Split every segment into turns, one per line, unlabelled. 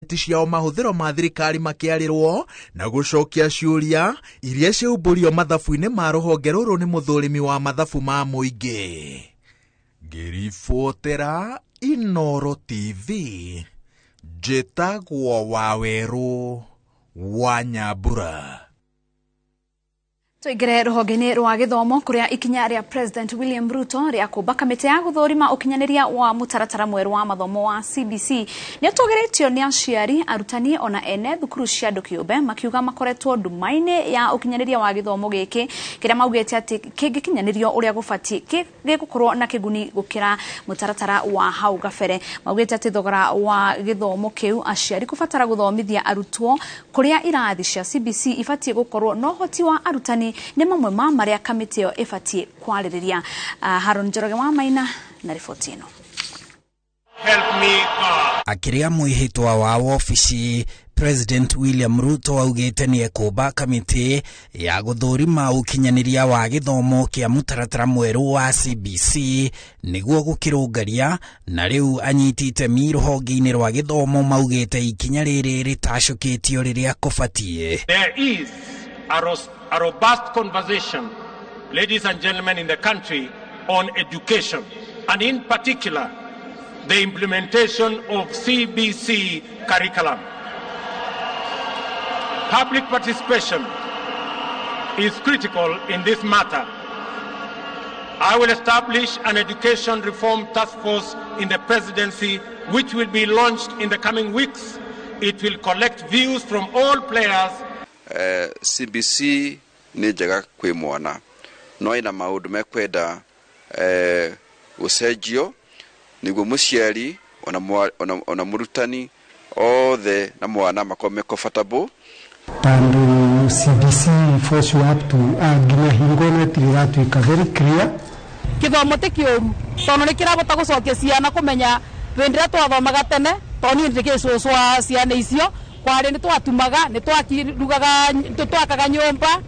Ciao mahũthĩro ma thirikari makĩarĩrwo na gũcokia ciũria iria ciaumbũrio mathabu-inĩ ma rũhonge rũrũ nĩ mũthũrimi wa mathabu ma mũingĩ. Ngĩribotera Inooro TV, njĩtagwo Wawerũ wa Nyambura.
Tũingĩre rũhonge-inĩ rwa gĩthomo kũrĩa ikinya rĩa President William Ruto rĩa kũmba kamĩtĩ ya gũthũrima ũkinyanĩria wa mũtaratara mwerũ wa mathomo wa CBC nĩ ũtũgĩrĩtio nĩ aciari, arutani ona ene thukuru cia andũ kĩũmbe, makiuga makoretwo nduma-inĩ ya ũkinyanĩria wa gĩthomo gĩkĩ, kĩrĩa maugĩte atĩ kĩngĩkinyanĩrio ũrĩa gũbatiĩ gĩgũkorwo na kĩguni gũkĩra mũtaratara wa hau gabere. Maugĩte atĩ thogora wa gĩthomo kĩu, aciari kũbatara gũthomithia arutwo kũrĩa irathi cia CBC ibatiĩ gũkorwo na ũhoti wa arutani nĩ mamwe ma marĩa kamĩtĩ ĩyo ĩbatiĩ kwarĩrĩria. Haron Njoroge wa Maina na riboti ĩno.
Help me God.
Akĩrĩa mwĩhĩtwa wa wobici, President William Ruto augĩte nĩ ekũmba kamĩtĩ ya gũthũrima ũkinyanĩria wa gĩthomo kĩa mũtaratara mwerũ wa CBC nĩguo gũkĩrũngaria, na rĩu anyiti itemi rũhonge-inĩ rwa gĩthomo maugĩte ikinya rĩrĩ rĩtacũkĩtio rĩrĩa kũbatiĩ.
There is a robust conversation, ladies and gentlemen, in the country on education, and in particular, the implementation of CBC curriculum. Public participation is critical in this matter. I will establish an education reform task force in the presidency, which will be launched in the coming weeks. It will collect views from all players.
CBC nĩ njega kwĩ mwana, no ĩna maũndũ mekwenda gũcenjio nĩguo mũciari ona mũrutani othe na mwana makorwo me comfortable.
Tondũ CBC force you up to nginya hingo ĩno ĩtirĩ ĩratuĩka very clear.
Gĩthomo ti kĩũru tondũ nĩ kĩrabota gũcokia ciana kũmenya hĩndĩ ĩrĩa twathomaga tene, tondũ niĩ ndĩ cũcũ wa ciana icio, kwarĩ nĩ twatumaga, nĩ twakirugaga, nĩ twakaga nyũmba,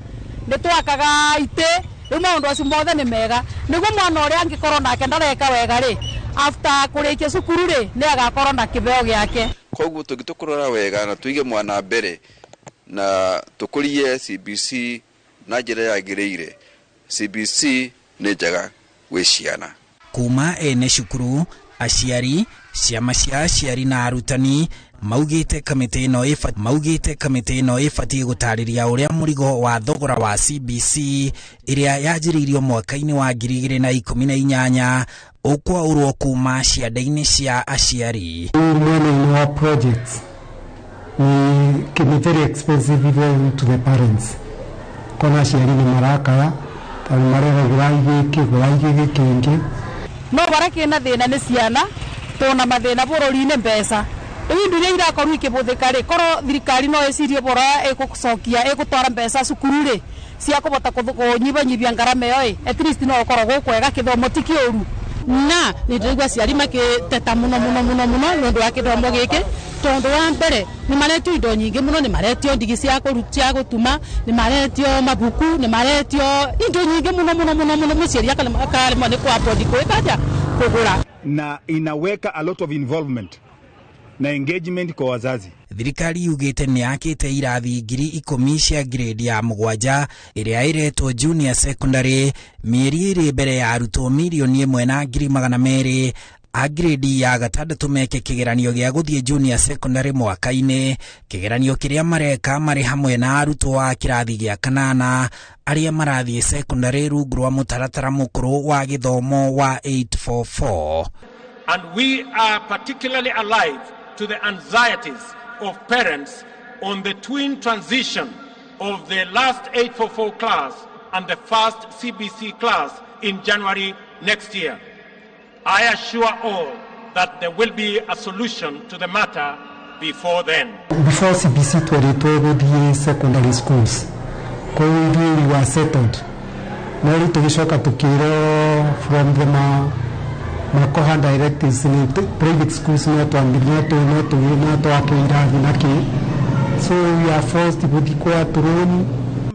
nĩ twakaga itĩ. Rĩu maũndũ acio mothe nĩ mega nĩguo mwana ũrĩa angĩkorwo nake ndareka wega rĩ, after kũrĩkia cukuru rĩ, nĩ agakorwo na kĩheo gĩake.
Koguo tũngĩtũkũrora wega na tũige mwana mbere na tũkũrie CBC na njĩra yagĩrĩire, CBC nĩ njega gwĩ ciana.
Kuma ene cukuru, aciari, ciama cia aciari na arutani maugĩte kamĩtĩ ĩno maugĩte kamĩtĩ ĩno ĩbatiĩ gũtarĩria ũrĩa mũrigo wa thogora wa CBC ĩrĩa yanjĩrĩirio mwaka-inĩ wa 2018 ũkwaũrwo kuma cianda-inĩ cia aciari.
Mwena-inĩ wa projects ni very expensive even to the parents, kona aciari nĩ marakaya tondũ marerwo gũrai gĩkĩ, gũrai gĩkĩ kĩngĩ.
No bara kĩna thĩna nĩ ciana tũna mathĩna bũrũri-inĩ mbeca rĩu indo iria irakorwo ikĩbũthĩka rĩ, korwo thirikari no ĩcirie bora ĩgũcokia ĩgũtwara mbeca cukuru rĩ cia kũbota kũnyibanyibia ngarama ĩyo ĩ, at least no gũkorwo gũkwega. Kĩthomo ti kĩũru.
Na nĩ ndĩraigua aciari makĩteta mũno mũno mũno mũno nĩ ũndũ wa gĩthomo gĩkĩ, tondũ wa mbere nĩ maretio indo nyingĩ mũno, nĩ maretio ndigi cia gũtuma, nĩ maretio mabuku, nĩ maretio indo nyingĩ mũno mũno mũno mũno, mũciari akaremwo nĩ kũ afford gwĩka atĩa, kũgũra.
Na inaweka a lot of involvement na engagement kwa wazazi.
Thirikari yugĩte nĩ yakĩte irathi 10,000 cia grade ya 7 ĩrĩa ĩretwo junior secondary mĩeri 2 mbere ya arutwo 1,200,000 a grade ya 6 meke kĩgeranio gĩa gũthiĩ junior secondary mwaka-inĩ, kĩgeranio kĩrĩa mareka marĩ hamwe na arutwo a kĩrathi gĩa 8 arĩa marathiĩ secondary rungu rwa mũtaratara mũkũrũ wa gĩthomo wa 844.
And we are particularly alive to the anxieties of parents on the twin transition of the last 844 class and the first CBC class in January next year. I assure all that there will be a solution to the matter before then.
Before CBC tweritwo gũthiĩ secondary schools, koguo ithuĩ we were settled, no rĩu tũgĩcoka tũkĩrwo from the makoha directives ni private schools no twambirie no tu no twake irathi na kĩ, so we are forced gũthiĩ kwa tũrũmu.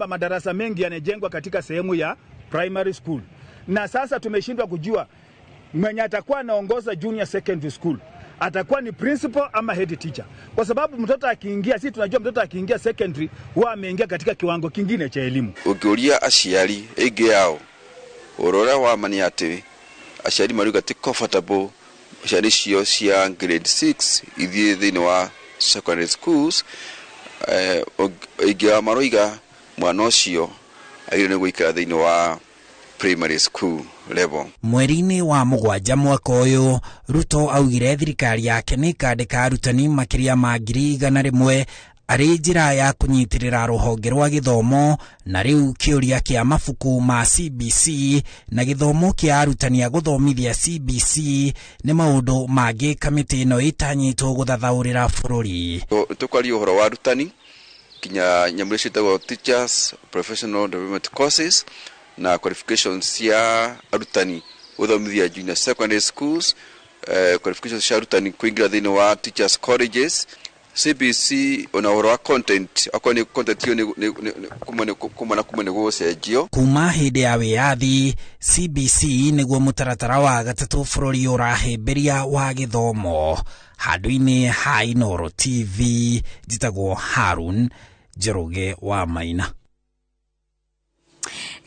Madarasa mengi yanajengwa katika sehemu ya primary school, na sasa tumeshindwa kujua mwenye atakuwa anaongoza junior secondary school Atakuwa ni principal ama head teacher, kwa sababu mtoto akiingia, sisi tunajua mtoto akiingia secondary huwa ameingia katika kiwango kingine cha elimu.
Ũngĩũria aciari aingĩ ao ũhoro ũrĩa wa ma nĩ atĩ aciari marauga ti comfortable ciana icio cia grade 6 ithiĩ thĩinĩ wa secondary schools. Aingĩ ao maroiga mwana ũcio agĩrĩirwo nĩ gũikara thĩinĩ wa primary school level.
Mweri-inĩ wa 7 mwaka ũyũ, Ruto augire thirikari yake nĩ ĩkandĩka arutani makĩria ma 100,000 arĩ njĩra ya kũnyitĩrĩra rũhonge rwa gĩthomo, na rĩu kĩũria kĩa mabuku ma CBC na gĩthomo kĩa arutani a gũthomithia CBC nĩ maũndũ mangĩ kamĩtĩ ĩno ĩtanyĩtwo gũthathaũrĩra bũrũri.
Tũkwaria ũhoro wa arutani kinya nyamũ iria ciĩtagwo Teachers Professional Development Courses na qualifications cia arutani gũthomithia junior secondary schools, qualifications cia arutani kũingĩra thĩinĩ wa teachers colleges, CBC ona ũhoro wa content, akorwo nĩ content ĩyo kuma na kuma nĩ gũgũcenjio.
Kuma hĩndĩ ya wĩyathi, CBC nĩguo mũtaratara wa gatatũ bũrũri ũrahĩmbĩria wa gĩthomo. Handũ-inĩ ha Inooro TV, njĩtagwo Harun Njoroge wa Maina.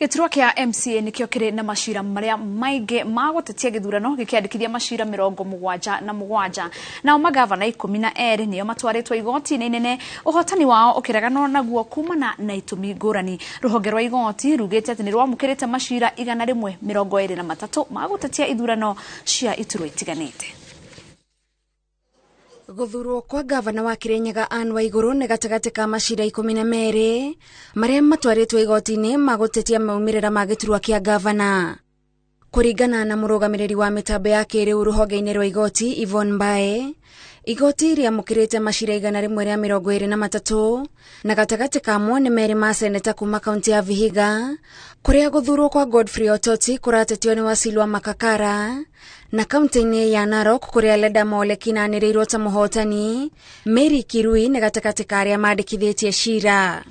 Gĩturwa kĩa MCA nĩkĩo kĩrĩ na macira marĩa maingĩ ma gũtetia gĩthurano gĩkĩandĩkithia macira 77, nao magavana 12 nĩo matwarĩtwo igoti-inĩ inene, ũhotani wao ũkĩreganwo naguo kumana na itũmi ngũrani. Rũhonge rwa igoti rugĩte atĩ nĩ rwamũkĩrĩte macira 123 ma gũtetia ithurano cia iturwa itiganĩte.
Gũthurwo kwa gavana wa Kirinyaga Anne Waiguru nĩ gatagatĩ ka macira 12 marĩa matwarĩtwo igoti-inĩ ma gũtetia maumĩrĩra ma gĩturwa kĩa gavana. Kũringana na mũrũgamĩrĩri wa mĩtambo ya kĩrĩu rũhonge-inĩ rwa igoti Yvonne Mbae, igoti rĩamũkĩrĩte macira 123 na gatagatĩ kamo nĩ merĩ ma seneta kuma kaunti ya Vihiga, kũrĩa gũthurwo kwa Godfrey Ototi kũratetio nĩ Wasilwa Makakara, na kaunti-inĩ ya Narok kũrĩa Leda Molekina anĩrĩirwo ta mũhotani, Mary Kirui nĩ gatagatĩ ka arĩa mandĩkithĩtie cira.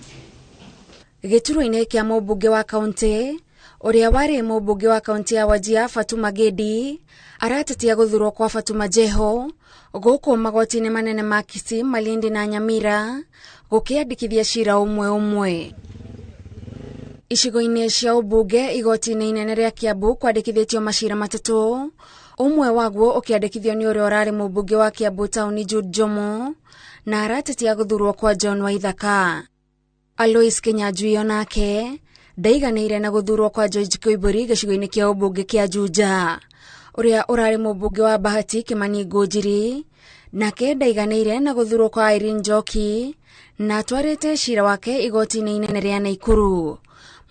Gĩturwa-inĩ kĩa mũmbunge wa kaunti, ũrĩa warĩ mũmbunge wa kaunti ya Wajir Fatuma Gedi aratetia gũthurwo kwa Fatuma Jeho gũkũ magoti-inĩ manene ma Kisii, Malindi na Nyamira gũkĩandĩkithia cira ũmwe ũmwe. Icigo-inĩ cia ũmbunge igoti-inĩ inene rĩa Kiambu kwandĩkithĩtio macira 3, ũmwe waguo ũkĩandĩkithio nĩ ũrĩa ũrarĩ mũmbunge wa Kiambu taũni Jude Jomo na aratetia gũthurwo kwa John Waithaka. Alois Kinyanjui onake ndaiganĩire na gũthurwo kwa George Koimburi gĩcigo-inĩ kĩa ũmbunge kĩa Juja. Ũrĩa ũrarĩ mũmbunge wa Bahati Kimani Ngũnjiri nake ndaiganĩire na gũthurwo kwa Irene Njoki na atwarĩte cira wake igoti-inĩ inene rĩa Naikuru.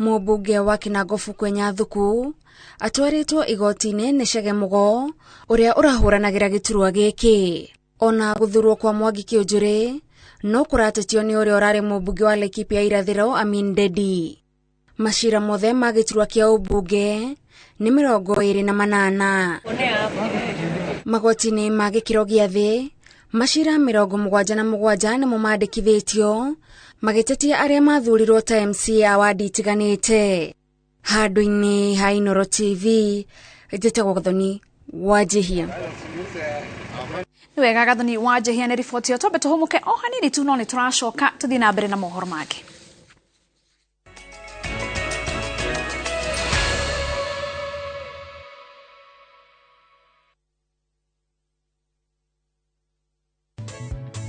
Mũmbunge wa Kinango Kwenya Thuku atwarĩtwo igoti-inĩ nĩ Chege Mugo ũrĩa ũrahũranagĩra gĩturwa gĩkĩ. Ona gũthurwo kwa Mwangi Kĩũnjũrĩ no kũratetio nĩ ũrĩa ũrarĩ mũmbunge wa Laikipia Irathĩro Amin Dedi. Macira mothe ma gĩturwa kĩa ũmbunge nĩ 28. Magoti-inĩ ma gĩkĩro gĩa thĩ macira 77 nĩmo mandĩkithĩtio magĩtetia arĩa mathurirwo ta MCA a wadi itiganĩte. Handũ-inĩ ha Inooro TV, njĩtagwo Gathoni Wanjihia.
Nĩ wega Gathoni Wanjihia nĩ riboti ĩyo. Twambe tũhũmũke o hanini tu, no nĩ tũracoka tũthiĩ na mbere na mohoro mangĩ.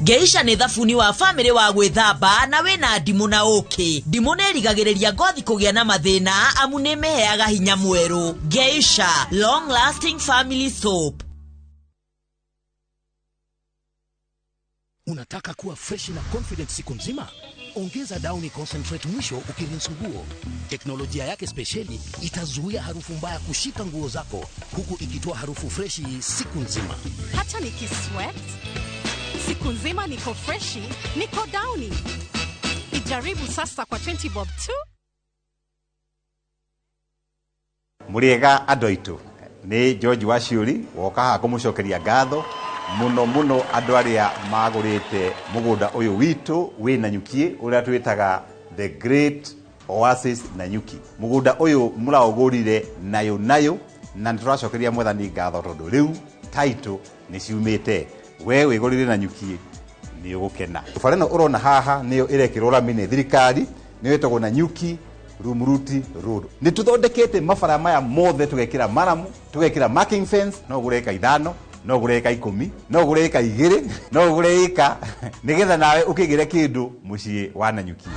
Geisha nĩ thabuni wa famĩlĩ wa gwĩthamba na wĩna ndimũ na ũkĩ. Ndimũ nĩ ĩrigagĩrĩria ngothi kũgĩa na mathĩna amu nĩ ĩmĩheaga hinya mwerũ. Geisha long lasting family soap.
Unataka kuwa fresh na confident siku nzima? Ongeza Downy Concentrate mwisho ukirinse nguo. Teknolojia yake spesheli itazuia harufu mbaya kushika nguo zako huku ikitoa harufu freshi siku nzima.
Hata nikisweat siku nzima niko freshi, niko Downy. Ijaribu sasa kwa 20 bob tu.
Mũrĩega andũ aitũ, nĩ George Waciũri woka haha kũmũcokeria ngatho mũno mũno andũ arĩa magũrĩte mũgũnda ũyũ witũ wĩ Nanyuki ũrĩa twĩtaga The Great Oasis Nanyuki. Mũgũnda ũyũ mũraũgũrire nayo nayo, na nĩ tũracokeria mwathani ngatho tondũ rĩu Title nĩ ciumĩte. We wĩgũrĩre Nanyuki nĩ ũgũkena. Bara ĩno ũrona haha nĩyo ĩrekĩrwo rami nĩ thirikari, nĩyo ĩtagwo Nanyuki Rumuruti Road. Nĩ tũthondekete mabara maya mothe, tũgekĩra maramu, tũgekĩra marking fence. No ũgũre ĩka 5, no ũgũre ĩka 10, no ũgũre ĩka 2, no ũgũre ĩka, nĩgetha nawe ũkĩgĩre kĩndũ mũciĩ wa Nanyuki.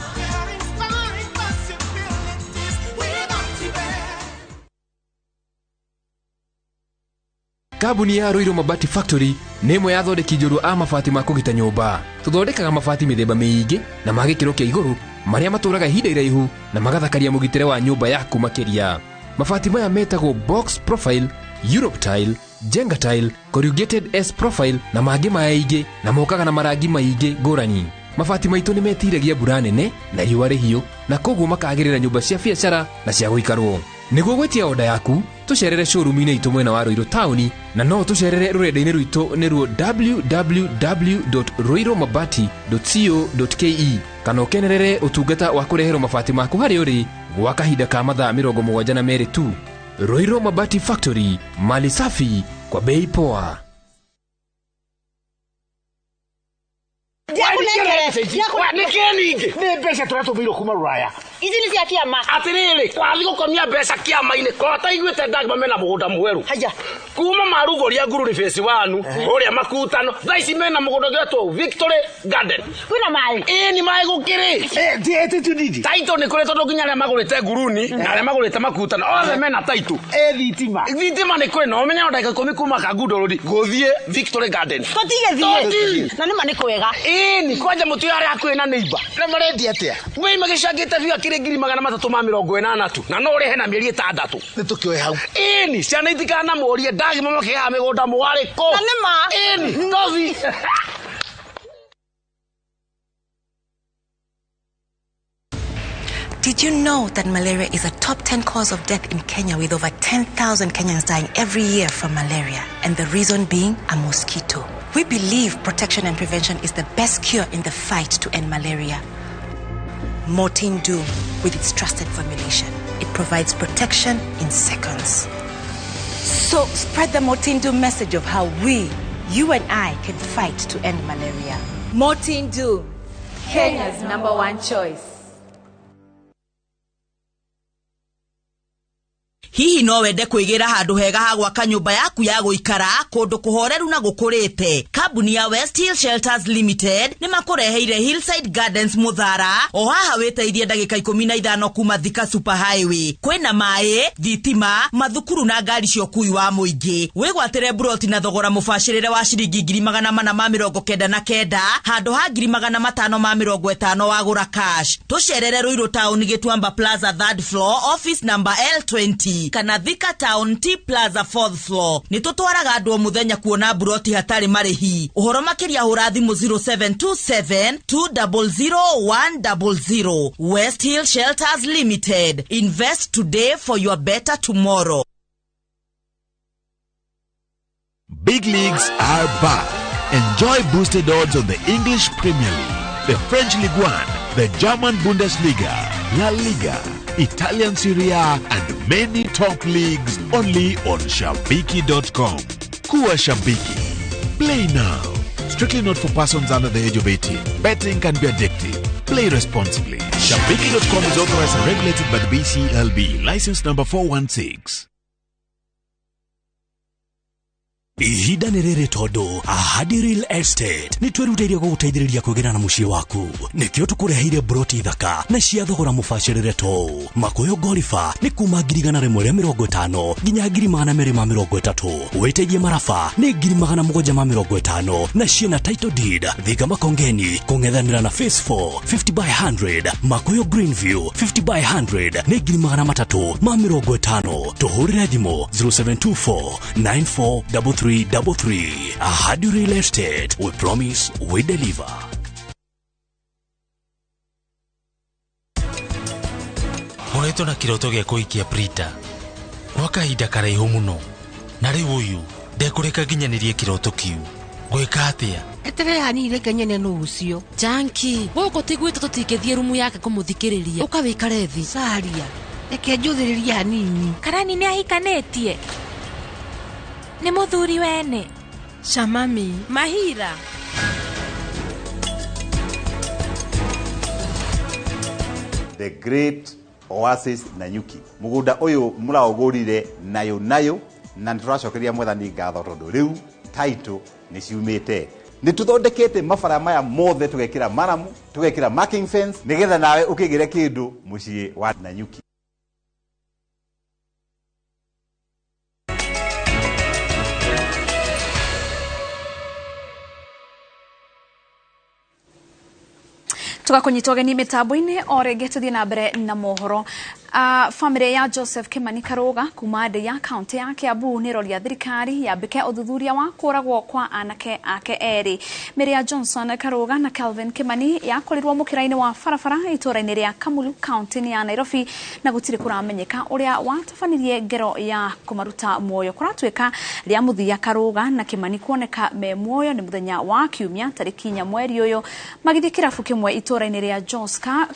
Kambuni ya Ruiru Mabati Factory nĩ ĩmwe ya athondeki njorua a mabati ma kũgita nyũmba. Tũthondekaga mabati mĩthemba mĩingĩ na ma gĩkĩro kĩa igũrũ marĩa matũraga ihinda iraihu na magathakaria mũgitĩre wa nyũmba yaku makĩria. Mabati maya metagwo box profile, Europe tile, Jenga tile, corrugated S profile na mangĩ maingĩ, na mokaga na marangi maingĩ ngũrani. Mabati maitũ nĩ metiragia mbura nene na riũa rĩhiũ, na koguo makagĩrĩra nyũmba cia biacara na cia gũikarwo. Nĩguo gwĩtia oda yaku, tũcerere showroom-inĩ itũ mwena wa Ruiru taũni, na no tũcerere rũrenda-inĩ rwitũ nĩruo www.ruirumabati.co.ke, kana ũkenerere ũtungata wa kũreherwo mabati maku harĩa ũrĩ gwa kahinda ka mathaa 72 tu. Ruiru Mabati Factory, mali safi kwa bei poa.
Nä mbeca tå ratå mä irwo kuma ruraya.
Ici nä cia kĩama.
Atä kwathi gå komia mbeca kĩama-inĩ ko taiguĩte ndagima mena mũgũnda mwerũ kuma marugũria ngururi phase 1 kũrĩa makutano, thaa ici mena mũgũnda ũgetwo Victory Garden.
Kwĩna maĩ?
Ĩĩ nĩ maĩ gũkĩrĩ taitũ nĩ kũrĩ, tondũ nginya arĩa magũrĩte nguruni na arĩa magũrĩte makutano othe mena taitũ.
Thitima?
Thitima nĩ kũrĩ, na ũmenye ndagĩka 10 kuma Kangundo Road gũthiĩ Victory Garden.
Tũtigĩthiĩ na nĩma nĩ kwega.
Ĩĩ kwanja mũtu arĩa hakuhĩ na neighbor.
Na marendia atĩa?
Wei magĩcangĩte biũ akĩrĩ 380,000 tu, na no ũrĩhe na mĩeri 6.
Nĩ tũkĩoe hau.
Ĩni ciana itikanamũrie ndagima makĩgaga mĩgũnda mũwarĩ kũ.
Na nĩma.
Ĩni tothi.
Did you know that malaria is a top 10 cause of death in Kenya, with over 10,000 Kenyans dying every year from malaria, and the reason being a mosquito? We believe protection and prevention is the best cure in the fight to end malaria. Mortein Doom, with its trusted formulation, it provides protection in seconds. So spread the Mortein Doom message of how we, you and I, can fight to end malaria.
Mortein Doom, Kenya's #1 choice.
Hihi no wende kwĩgĩra handũ hega ha gwaka nyũmba yaku ya gũikara kũndũ kũhoreru na gũkũrĩte? Kambuni ya West Hill Shelters Limited nĩ makũreheire Hillside Gardens Mũthara, o haha wĩteithie ndagĩka 15 kuma Thika Super Highway. Kwĩna maĩ, thitima, mathukuru na ngari cia ũkui wa mũingĩ. Wĩgwatĩre mburoti na thogora mũbacĩrĩre wa ciringi 499,000 handũ ha 550,000 wagũra cash. Tũcerere Ruiru Town, Gĩtuamba Plaza 3rd floor, office number L20, kana Thika Town T Plaza 4th floor. Nĩ tũtwaraga andũ o mũthenya kuona mburoti hatarĩ marĩhi. Ũhoro makĩria hũra thimũ 0727 200 100. West Hill Shelters Limited. Invest today for your better tomorrow.
Big leagues are back. Enjoy boosted odds on the English Premier League, the French Ligue 1, the German Bundesliga, La Liga, Italian Serie A, and many top leagues only on Shabiki.com. Kuwa Shabiki. Play now. Strictly not for persons under the age of 18. Betting can be addictive. Play responsibly. Shabiki.com is authorized and regulated by the BCLB. License number 416.
Ihinda nĩ rĩrĩ tondũ Ahadi Real Estate nĩ twĩrutĩire gũgũteithĩrĩria kwĩgĩra na mũciĩ waku. Nĩkĩo tũkũreheire broti thaka na cia thogora mũbacĩrĩre to. Makoyo Gorifa nĩ kuma 150,000 nginya 230,000. Wĩteithie Marafa nĩ 750,000 na ciĩna title deed. Thika Makongeni kũng'ethanĩra na Phase 4 50 by 100. Makoyo Greenview 50 by 100 nĩ 350,000. Tũhũrĩre thimũ 0724 9433 33. Ahadi Real Estate. We promise, we deliver.
Ngoretwo na kiroto gĩa kũhikia Prita gwa kahinda karaihu mũno, na rĩu ũyũ ndekũreka nginyanĩrie kĩroto kĩu. Ngwĩka atĩa?
Eterere hanini reke nyone nũ ũcio.
Janki, gũkũ ti gwitũ, tũtingĩthiĩ rumu yake kũmũthikĩrĩria. Ũka wĩikare thĩ.
Saria, reke njũthĩrĩrie hanini.
Karani nĩ ahikanĩtie.
Nĩ mũthuri wene. Camami. Mahira.
The Great Oasis Nanyuki. Mugunda uyu muraugurire nayo nayo na nituracokeria mwathani ngatho tondu riu title ni ciumite. Nĩ tũthondekete mabara maya mothe tũgekĩra maramu, tũgekĩra marking fence nĩgetha nawe ũkĩgĩre kĩndũ mũciĩ wa Nanyuki.
Tugakunyitwo geni mitambo-inĩ o rĩngĩ tũthiĩ na mbere na mohoro. Famĩlĩ ya Joseph Kimani Karuga kuma ndĩ ya kaunti ya Kiambu nĩ ĩroria thirikari yambĩke ũthuthuria wa kũragwo kwa anake ake erĩ. Mĩrĩ ya Johnson Karuga na Kelvin Kimani yakorirwo mũkĩra-inĩ wa barabara itũũra-inĩ rĩa Kamulu kaunti-inĩ ya Nairobi na gũtirĩ kũramenyeka ũrĩa watabanirie ngero ya kũmaruta muoyo. Kũratuĩka rĩa mũthia Karuga na Kimani kuoneka me muoyo nĩ mũthenya wa kiumia tarĩki 4 mweri ũyũ magĩthiĩ kĩrabu kĩmwe itũũra-inĩ rĩa Joska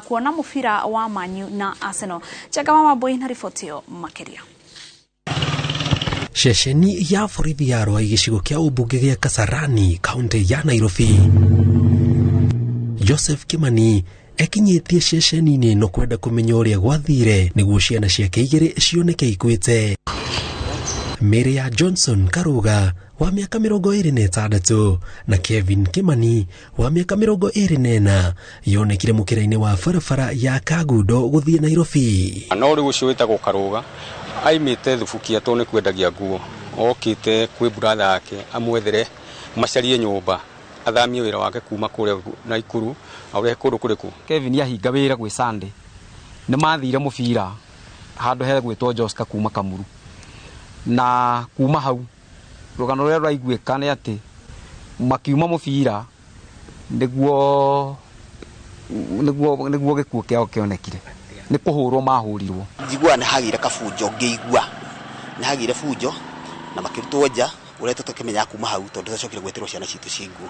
kuona mũbira wa Manyu na Arsenal. Njenga wa Wambui na riboti ĩyo makĩria.
Ceceni ya borithi ya Ruai gĩcigo kĩa ũmbunge gĩa Kasarani kaunti ya Nairobi. Joseph Kimani ekinyĩtie ceceni-inĩ ĩno kwenda kũmenya ũrĩa gwathire nĩguo ciana ciake igĩrĩ cioneke ikuĩte. Mĩrĩ ya Johnson Karuga wa mĩaka 26 na Kevin Kimani wa mĩaka 24 yonekire mũkĩra-inĩ wa barabara ya Kagundo gũthiĩ Nairobi.
No rĩu ũcio wĩtagwo Karuga aimĩte Thubukia tondũ nĩ kwendagia nguo, okĩte kwĩ brother yake amwethere macarie nyũmba athamie wĩra wake kuma kũrĩa Naikuru aũrehe kũndũ kũrĩkũ.
Kevin ahinga wĩra gwĩ Sunday nĩ mathire mũbira handũ hegwĩtwo Joska kuma Kamuru, na kuma hau rũgano rũrĩa rũraiguĩka nĩ atĩ makiuma mũbira nĩguo gĩkuũ kĩao kĩonekire, nĩ kũhũrwo mahũrirwo.
Njiguaga nĩ hagĩire kabunjo, ngĩigua nĩ hagĩire bunjo na makĩrutwo nja ũrĩa tũtakĩmenyaga kuma hau tondũ twacokire gwĩtĩrwo ciana citũ ciĩ nguo.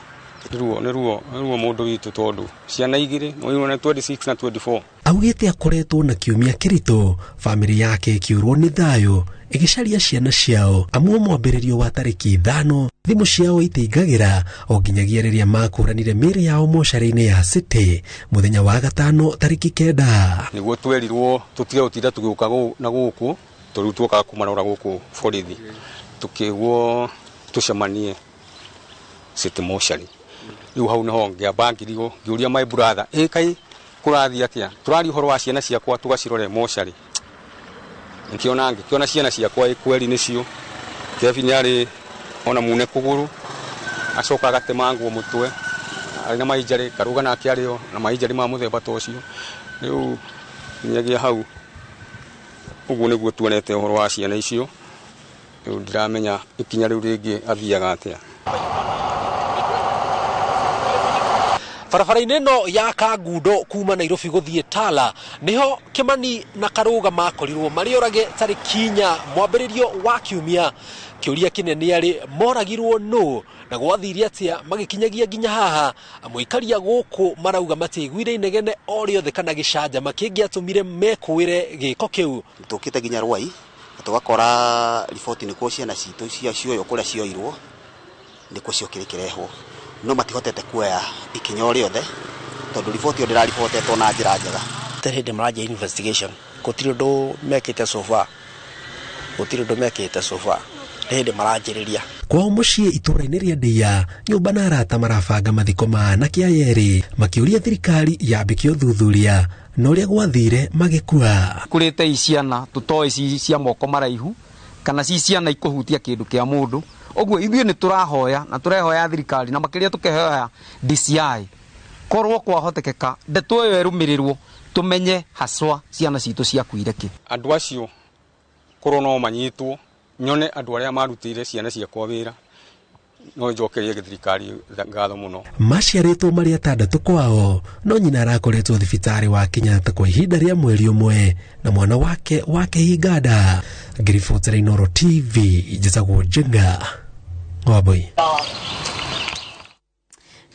Nĩ ruo mũndũ witũ tondũ ciana igĩrĩ nĩ 26 na 24.
Augĩte akoretwo na kiumia kĩritũ, bamĩrĩ yake ĩkĩũrwo nĩ thayũ ĩgĩcaria ciana ciao amu mwambĩrĩrio wa tarĩki 5 thimũ ciao itingagĩra o nginyagia rĩrĩa makũranire mĩĩrĩ yao mocarĩ-inĩ ya City mũthenya wa gatano tarĩki 9.
Nĩguo twerirwo tũtige gũtinda tũgĩũka na gũkũ tondũ tuokaga kũmarora gũkũ borithi tũkĩguo tũcemanie City mocarĩ. Rĩu hau nĩho ngĩamba ngirigwo ngĩũria my brother ĩ kaĩ kũrathiĩ atĩa, tũraria ũhoro wa ciana ciakwa tũgacirore mocarĩ. Ngĩona ciana ciakwa kweri nĩcio. Kevin arĩ ona mune kũgũrũ acoka agatemangwo mũtwe arĩ na mainjarĩ, Karuga nake arĩ o na mainjarĩ ma mũthemba ta ũcio. Rĩu nginyagia hau ũguo nĩguo tuonete ũhoro wa ciana icio. Rĩu ndiramenya ikinya rĩu rĩngĩ athiaga atĩa.
Barabara-inĩ ĩno ya Kangundo kuma Nairobi gũthiĩ Tala nĩho Kimani na Karuga makorirwo marĩ orage tarĩki 4 mwambĩrĩrio wa kiumia. Kĩũria kĩnene arĩ moragirwo nũ na gwathire atĩa magĩkinyagia nginya haha. Amũikaria gũkũ marauga matiaiguire inegene o rĩothe kana gĩcanjama kĩngĩatũmire mekũĩre gĩko kĩu.
Tũkĩte nginya Ruai na tũgakora riboti nĩkuo ciana citũ cioywo kũrĩa cioirwo nĩkuo ciokire ikĩrehwo, no matihotete kuoya ikinya o rĩothe tondũ riboti ĩyo ndĩraribotetwo na njĩra njega.
Gũtirĩ hĩndĩ maranjia investigation, gũtirĩ ũndũ mekĩte so far, gũtirĩ ũndũ mekĩte so far, nĩ hĩndĩ maranjĩrĩria.
Kwao mũciĩ itũũra-inĩ rĩa Ndĩa, nyũmba na arata marabanga mathiko ma anake aya erĩ makĩũria thirikari yambĩke ũthuthuria na ũrĩa gwathire magĩkua.
Kũrĩte i ciana tũtoĩ ci cia moko maraihu kana ci ciana ikũhutia kĩndũ kĩa mũndũ. Ũguo ithuĩ nĩ tũrahoya na tũrehoya thirikari na makĩria tũkehoya DCI korwo kwahotekeka ndeto ĩyo ĩrũmĩrĩrwo tũmenye haswa ciana citũ ciakuire kĩ.
Andũ acio korwo no manyitwo nyone andũ arĩa marutĩire ciana ciakwa wĩra no njokerie thirikari ngatho mũno.
Maciarĩtwo marĩ atandatũ kwao no nyina arakoretwo thibitarĩ wa Kenyatta kwa ihinda rĩa mweri ũmwe na mwana wake wa kĩhinga. Ngĩribotera Inooro TV njĩtagwo Njenga Wambui.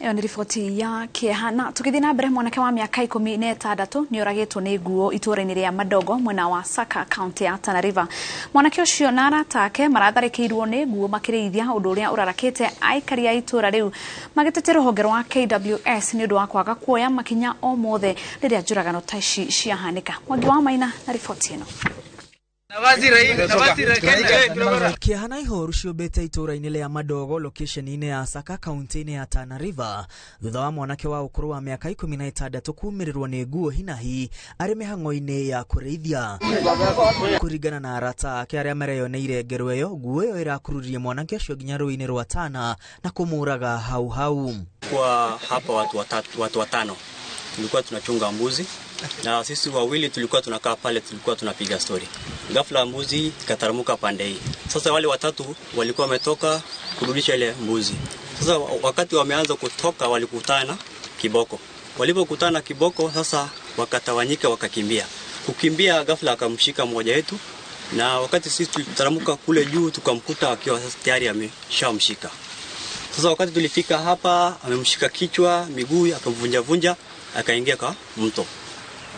Ĩyo nĩ riboti ya kĩeha. Na tũgĩthiĩ na mbere, mwanake wa mĩaka 16 nĩ oragĩtwo nĩ nguo itũũra-inĩ rĩa Madogo mwena wa Saka, kaunti ya Tana River. Mwanake ũcio na arata ake maratharĩkĩirwo nĩ nguo makĩrĩithia, ũndũ ũrĩa ũrarakĩte aikari a itũũra rĩu magĩtetia rũhonge rwa KWS nĩ ũndũ wa kwaga kuoya makinya o mothe rĩrĩa njũragano ta ici ciahanĩka. Mwangi wa Maina na riboti ĩno.
Kĩeha na ihoru ciũmbĩte itũũra-inĩ rĩa Madogo location-inĩ ya Saka kaunti-inĩ ya Tana River thutha wa mwanake wa ũkũrũ wa mĩaka 16 kumĩrĩrwo nĩ nguo hinahi arĩ mĩhang'o-inĩ ya kũrĩithia. Kũringana na arata ake arĩa mareyoneire ngero ĩyo, nguo ĩyo ĩrakururie mwanake ũcio nginya rũĩ-inĩ rwa Tana na kũmũraga hau hau.
Kwa hapa watu watano tulikuwa tunachunga mbuzi, na sisi wawili tulikuwa tunakaa pale, tulikuwa tunapiga story. Ghafla mbuzi ikataramuka pande hii. Sasa wale watatu walikuwa wametoka kurudisha ile mbuzi. Sasa wakati wameanza kutoka walikutana kiboko. Walipokutana kiboko sasa wakatawanyika wakakimbia. Kukimbia ghafla akamshika mmoja wetu, na wakati sisi tulitaramuka kule juu tukamkuta akiwa sasa tayari ameshamshika. Sasa wakati tulifika hapa amemshika kichwa, miguu akamvunja vunja, akaingia kwa mto.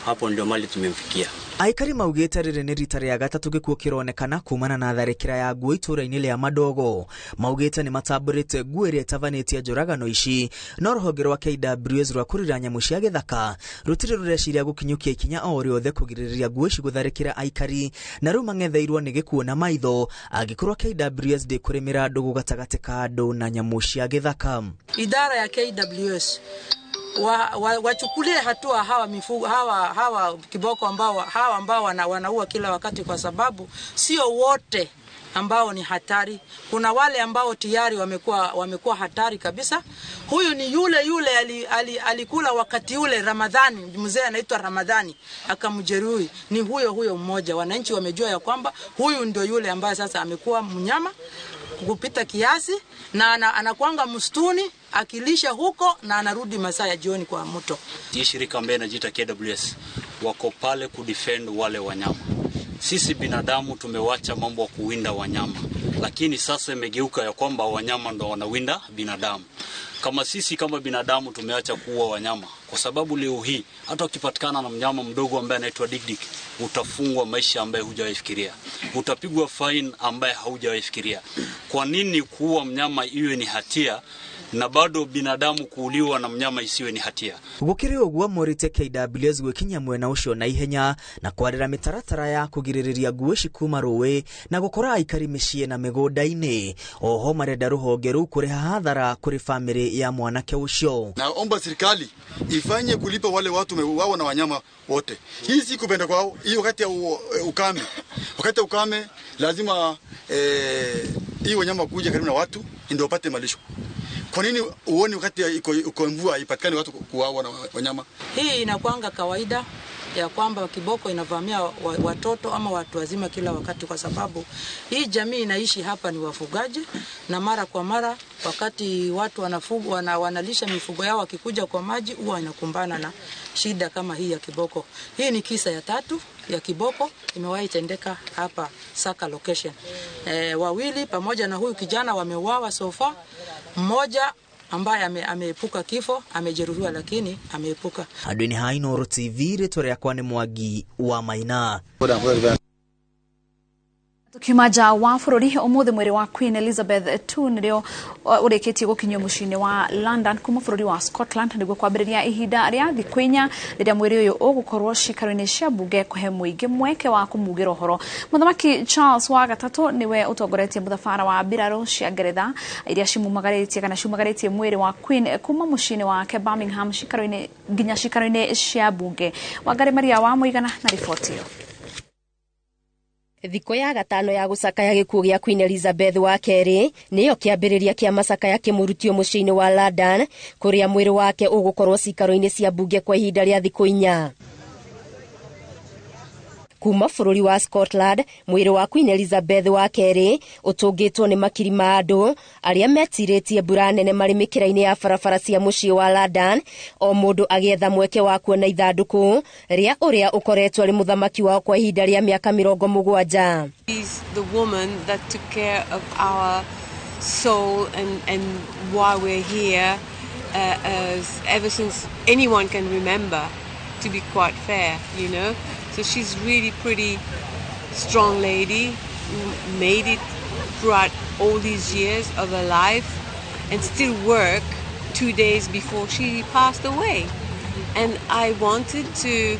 Hapo ndio mali tumemfikia.
Aikari maugĩte rĩrĩ nĩ rita rĩa gatatũ gĩkuũ kĩronekana kumana na tharĩkĩra ya nguo itũũra-inĩ rĩa Madogo. Maugĩte nĩ matambũrĩte nguo ĩrĩa ĩtabanĩtie njũragano ici, no rũhonge rwa KWS rwa kũrira nyamũ cia gĩthaka rũtirĩ rũreciria gũkinyũkia ikinya o rĩothe kũgirĩrĩria nguo ici gũtharĩkĩra aikari, na rĩu mang'etheirwo nĩ gĩkuũ na maitho angĩkorwo KWS ndĩkũrĩmĩra ndũgũ gatagatĩ ka andũ na nyamũ cia gĩthaka.
Idara ya KWS wachukulie hatua hawa mifugo, hawa kiboko ambao hawa ambao wanaua kila wakati, kwa sababu sio wote ambao ni hatari. Kuna wale ambao tayari wamekuwa hatari kabisa. Huyu ni yule alikula wakati ule Ramadhani, mzee anaitwa Ramadhani, akamjeruhi. Ni huyo huyo mmoja. Wananchi wamejua ya kwamba huyu ndio yule ambaye sasa amekuwa mnyama kupita kiasi, na anakuanga msituni akilisha huko na anarudi masaa ya jioni kwa mto.
Hii shirika ambaye inajiita KWS wako pale kudefend wale wanyama. Sisi binadamu tumewacha mambo ya kuwinda wanyama, lakini sasa imegeuka ya kwamba wanyama ndo wanawinda binadamu. Kama sisi kama binadamu tumeacha kuua wanyama, kwa sababu leo hii hata ukipatikana na mnyama mdogo ambaye anaitwa dikdik utafungwa maisha ambaye hujawahi, utapigwa fine ambaye haujawahi fikiria. Kwa nini kuua mnyama iwe ni hatia na bado binadamu kuuliwa na mnyama isiwe ni hatia?
Gũkĩrĩ ũguo morĩte KWS gwĩkinya mwena ũcio na ihenya na kwarĩra mĩtaratara ya kũgirĩrĩria nguo ici kuma rũĩ na gũkora aikari mĩciĩ na mĩgũnda-inĩ. Oho marenda rũhonge rũu kũrĩha hathara kũrĩ famĩlĩ ya mwanake ũcio.
Naomba serikali ifanye kulipa wale watu wameuawa na wanyama wote. Hii si kupenda kwao, hii wakati ya ukame. Wakati ya ukame lazima hii wanyama kuja karibu na watu ndio wapate malisho. Kwa nini uone wakati iko mvua ipatikane watu kuuawa na wanyama?
Hii inakuanga kawaida ya kwamba kiboko inavamia watoto ama watu wazima kila wakati, kwa sababu hii jamii inaishi hapa ni wafugaji, na mara kwa mara wakati watu wanalisha mifugo yao wakikuja kwa maji huwa inakumbana na shida kama hii ya kiboko. Hii ni kisa ya tatu ya kiboko imewahi tendeka hapa Saka location. Wawili pamoja na huyu kijana wameuawa so far. Mmoja ambaye ameepuka kifo, amejeruhiwa lakini ameepuka.
Andũ-inĩ ha Inooro TV, rĩtwa rĩakwa nĩ Mwangi wa Maina.
Tukiuma nja wa bũrũri, ũmũthĩ mwĩrĩ wa Queen Elizabeth II nĩrĩo ũrĩkĩtie gũkinyio mũciĩ-inĩ wa London kuma bũrũri wa Scotland nĩguo kwambĩrĩria ihinda rĩa thikũ 4 rĩrĩa mwĩrĩ ũyũ ũgũkorwo ciikaro-inĩ cia mbunge kũhe mũingĩ mweke wa kũmugĩra ũhoro. Mũthamaki Charles wa gatatũ nĩwe ũtongoretie mũthabara wa mbirarũ cia Ngeretha iria cimumagarĩtie kana ciumagarĩtie mwĩrĩ wa Queen kuma mũciĩ-inĩ wake Birmingham ciikaro-inĩ nginya ciikaro-inĩ cia mbunge. Wangari Maria wa Mũigana na riboti ĩyo.
Thikũ ya gatano ya gũcakaya gĩkuũ gĩa Queen Elizabeth wa kerĩ nĩyo kĩambĩrĩria kĩa macakaya kĩmũrutio mũciĩ-inĩ wa London kũrĩa mwĩrĩ wake ũgũkorwo ciikaro-inĩ cia mbunge kwa ihinda rĩa thikũ 4. Kuma bũrũri wa Scotland, mwĩrĩ wa Queen Elizabeth wa kerĩ ũtũngĩtwo nĩ makiri ma andũ arĩa metirĩtie mbura nene marĩ mĩkĩra-inĩ ya barabara cia mũciĩ wa London, o mũndũ agĩetha mweke wa kuona ithandũkũ rĩa ũrĩa ũkoretwo arĩ mũthamaki wao kwa ihinda rĩa mĩaka 70.
She's the woman that took care of our soul and why we're here. ever since anyone can remember, to be quite fair, you know. So she's really pretty strong lady who made it throughout all these years of her life and still work 2 days before she passed away. And I wanted to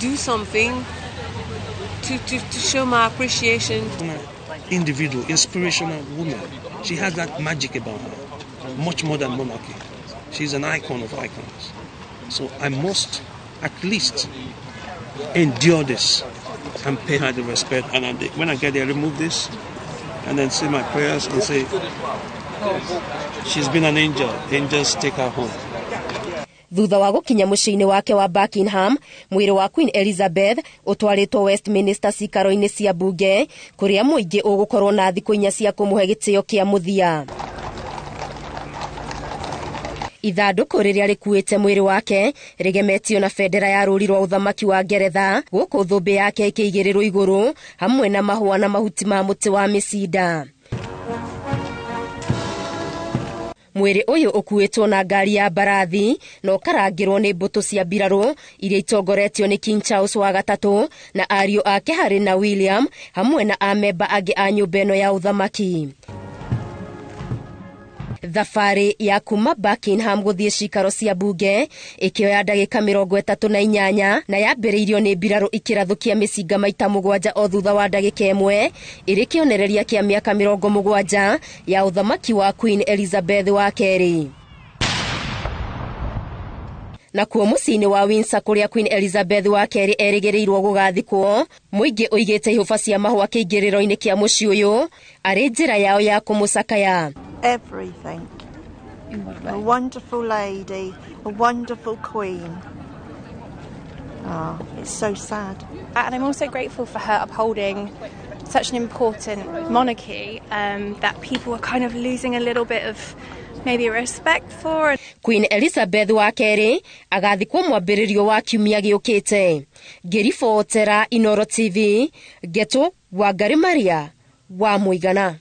do something to show my appreciation.
Individual, inspirational woman. She has that magic about her, much more than monarchy. She's an icon of icons. So I must at least endure this and pay her the respect. And when I get there, remove this and then say my prayers and say, she's been an angel. Angels take her home.
Thutha wa gũkinya mũciĩ-inĩ wake wa Buckingham, mwĩrĩ wa Queen Elizabeth ũtwarĩtwo Westminster cikaro-inĩ cia mbunge kũrĩa mũingĩ ũgũkorwo na thikũ 4 cia kũmũhe gĩtĩo kĩa mũthia. Ithandũkũ rĩrĩa rĩkuĩte mwĩrĩ wake rĩgemetio na bendera ya rũri rwa ũthamaki wa Ngeretha gũkũ thũmbĩ yake ĩkĩigĩrĩrwo igũrũ hamwe na mahũa na mahuti ma mũtĩ wa mĩcinda. Mwĩrĩ ũyũ ũkuĩtwo na ngari ya mbarathi na ũkarangĩrwo nĩ mbũtũ cia mbirarũ iria itongoretio nĩ King Charles wa gatatũ na ariũ ake Harry na William hamwe na amemba angĩ a nyũmba ĩno ya ũthamaki. Thabarĩ ya kuma Buckingham gũthiĩ cikaro cia mbunge ĩkĩoya ndagĩka 38 na yambĩrĩirio nĩ mbirarũ ikĩrathũkia mĩcinga maita 7 o thutha wa ndagĩka 1 ĩrĩ kĩonereria kĩa mĩaka 70 ya ũthamaki wa Queen Elizabeth wa kerĩ. Nakuo mũciĩ-inĩ wa Windsor kũrĩa Queen Elizabeth wa kerĩ erĩgĩrĩirwo gũgathikwo, mũingĩ ũigĩte ihũba cia mahũa kĩingĩrĩro-inĩ kĩa mũciĩ ũyũ arĩ njĩra yao ya kũmũcakaya.
Everything. A wonderful lady, a wonderful queen. Oh, it's so sad.
And I'm also grateful for her upholding such an important monarchy that people are kind of losing a little bit of maybe respect for.
Queen Elizabeth wa kerĩ agathikwo mwambĩrĩrio wa kiumia gĩũkĩte. Ngĩribotera Inoro TV, Ngeto Wangari Maria wa Mũigana.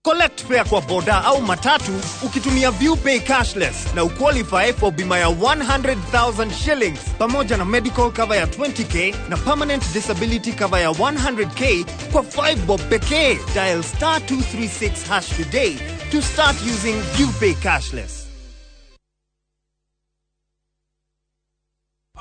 Collect fare kwa boda au matatu ukitumia ViewPay cashless na uqualify for bima ya 100,000 shillings pamoja na medical cover ya 20k na permanent disability cover ya 100k kwa 5 bob pekee. Dial star 236 hash today to start using ViewPay cashless.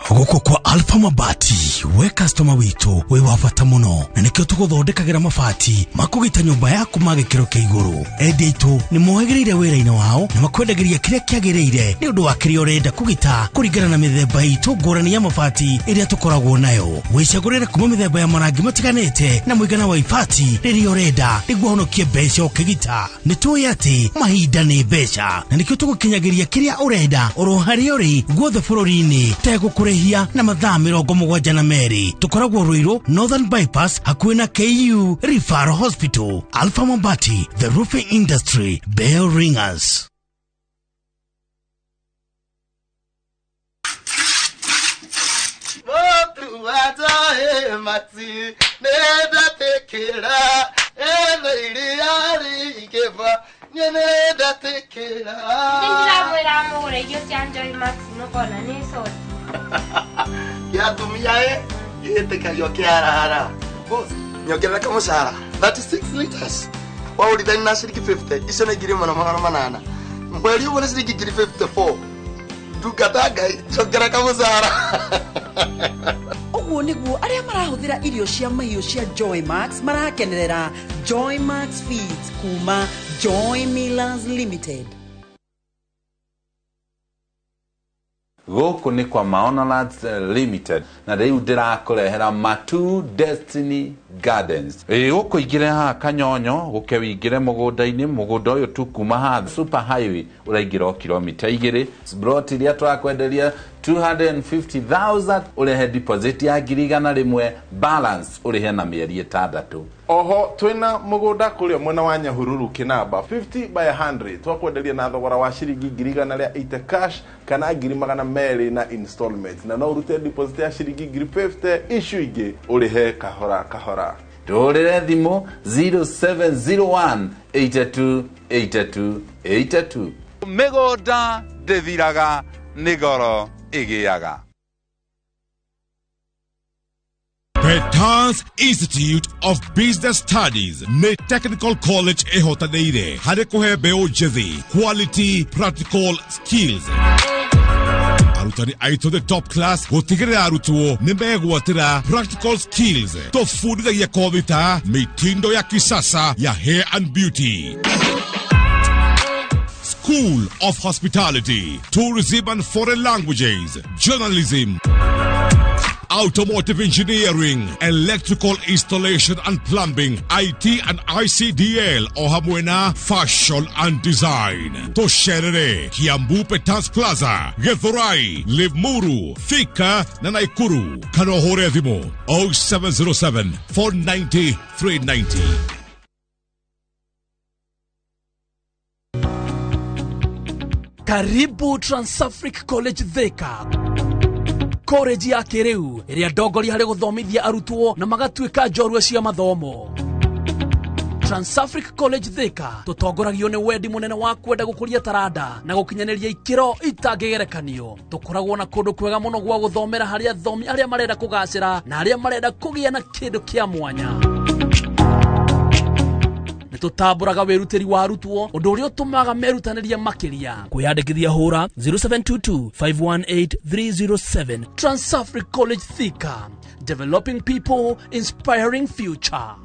Gũkũ kwa Alpha Mabati we customer witũ wĩ wa bata mũno na nĩkĩo tũgũthondekagĩra mabati makũgita nyũmba yaku ma gĩkĩro kĩa igũrũ. Endia aitũ nĩ mohĩgĩrĩire wĩra-inĩ wao na makwendagĩria kĩrĩa kĩagĩrĩire nĩ ũndũ wa kĩrĩa ũrenda kũgita kũringana na mĩthemba itũ ngũrani ya mabati ĩrĩa tũkoragwo nayo. Wĩcagũrĩre kuma mĩthemba ya marangi matiganĩte na mũigana wa ibati rĩrĩa ũrenda nĩguo ũhonokie mbeca ũkĩgita. Nĩ tũĩ atĩ mahinda nĩ mbeca na nĩkĩo tũgũkinyagĩria kĩrĩa ũrenda oro harĩa ũrĩ guothe bũrũri-inĩ tegũkũrĩhia na mathaa 72. Tũkoragwo Ruiru Northern Bypass hakuhĩ na KU Referral Hospital. Alpha Mabati, the roofing industry bell ringers.
Gĩatumia ĩtĩkagio kĩarahara. Boss, nyongerera kamũcara 36 liters. Waũrithania na ciringi 50, icio nĩ 1800. Mweri ũmwe nĩ ciringi 54. Ndungata Ngai, nyongerera kamũcara.
Ũguo nĩguo arĩa marahũthĩra irio cia mahiũ cia Joy Max marakenerera Joy Max Feeds kuma Joy Millers Limited.
Gũkũ nĩ kwa Maono Lands Limited na rĩu ndĩrakũrehera Matu Destiny Gardens. Gũkũ ingĩre haha Kanyonyo gũke wĩingĩre mũgũnda-inĩ, mũgũnda ũyũ tu kuma haha super highway ũraingĩra o kilomita 2. Plot iria tũrakwenderia 250,000 ũrehe deposit ya 100,000, balance ũrĩhe na mĩeri 6.
Oho twina mugunda kuria mwena wa Nyahururu Kinamba 50 by 100 twakwenderia na thogora wa ciringi 180 cash kana 200,000 na installment, na no urute deposit ya ciringi 50,000 icio ingĩ ũrĩhe kahora kahora.
Tũhũrĩre thimũ 0701 82 82 82. Mĩgũnda ndĩthiraga, nĩ goro ĩgĩaga.
Petans Institute of Business Studies nĩ technical college ĩhotanĩire harĩ kũhe mbeũ njĩthĩ quality practical skills. Arutani aitũ the top class gũtigĩrĩra arutwo nĩ megwatĩra practical skills. Tũbundithagia kothi ta mitindo ya kisasa ya hair and beauty, School of Hospitality, Tourism and Foreign Languages, Journalism, Automotive Engineering, Electrical Installation and Plumbing, IT and ICDL, o hamwe na Fashion and Design. Tũcerere Kiambu Petans Plaza, Githurai, Limuru, Thika na Naikuru, kana ũhũre thimũ 0707 490 390.
Karibu Transafric College Thika, college ya kĩrĩu ĩrĩa ndongoria harĩ gũthomithia arutwo na magatuĩka njorua cia mathomo. Transafric College Thika tũtongoragio nĩ wendi mũnene wa kwenda gũkũria taranda na gũkinyanĩria ikĩro itangĩgerekanio. Tũkoragwo na kũndũ kwega mũno gwa gũthomera harĩ athomi arĩa marenda kũgacĩra na arĩa marenda kũgĩa na kĩndũ kĩa mwanya. Tũtambũraga wĩrutĩri wa arutwo, ũndũ ũrĩa ũtũmaga merutanĩrie makĩria. Kwĩyandĩkithia hũra 0722 518 307. Transafric College Thika, developing people, inspiring future.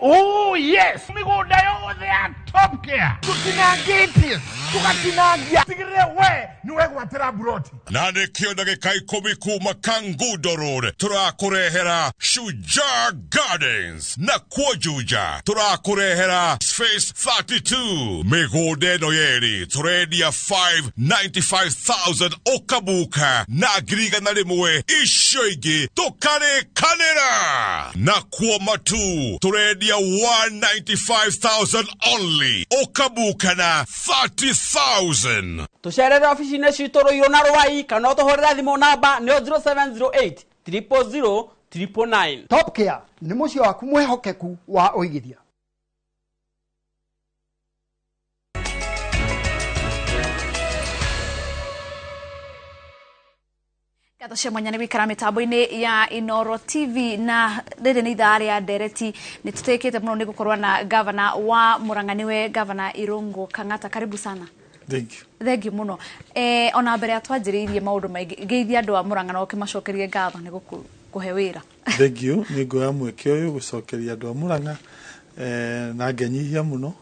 Oh yes, mĩgũnda yothe ya Top Care tũtinangĩtie, tũgatinangia, tigĩrĩre we nĩ wegwatĩra buroti.
Na nĩkĩo ndagĩka 10 kuma Kangundo Road tũrakũrehera Shujaa Gardens, na kuo Juja tũrakũrehera Space 32. Mĩgũnda ĩno yerĩ tũrendia 595,000 ũkabuka na 100,000, icio ingĩ tũkarĩkanĩra. Na kuo Matu tũrendia 195,000 only, ũkabuka na 30,000.
Tũcerere obici-inĩ citũ Rũirũ na Rwai, kana ũtũhũrĩre thimũ namba nĩyo 0708 000 999.
Top Care nĩ mũciĩ waku mwĩhokeku wa ũigithia.
Ngatho cia mwanya nĩ gũikara mĩtambo-inĩ ya Inoro TV, na rĩrĩ nĩ ithaa rĩa ndereti. Nĩ tũtĩkĩte mũno nĩ gũkorwo na gavana wa Murang'a, nĩwe Gavana Irungu Kang'ata. Karibu sana.
Thank you.
Thank you mũno. Ona mbere ya twanjĩrĩirie maũndũ maingĩ, ngeithia andũ a Murang'a na ũkĩmacokerie ngatho nĩ gũkũhe wĩra.
Thank you. Nĩ nguoya mweke ũyũ gũcokeria andũ a Murang'a, na ngenyihia mũno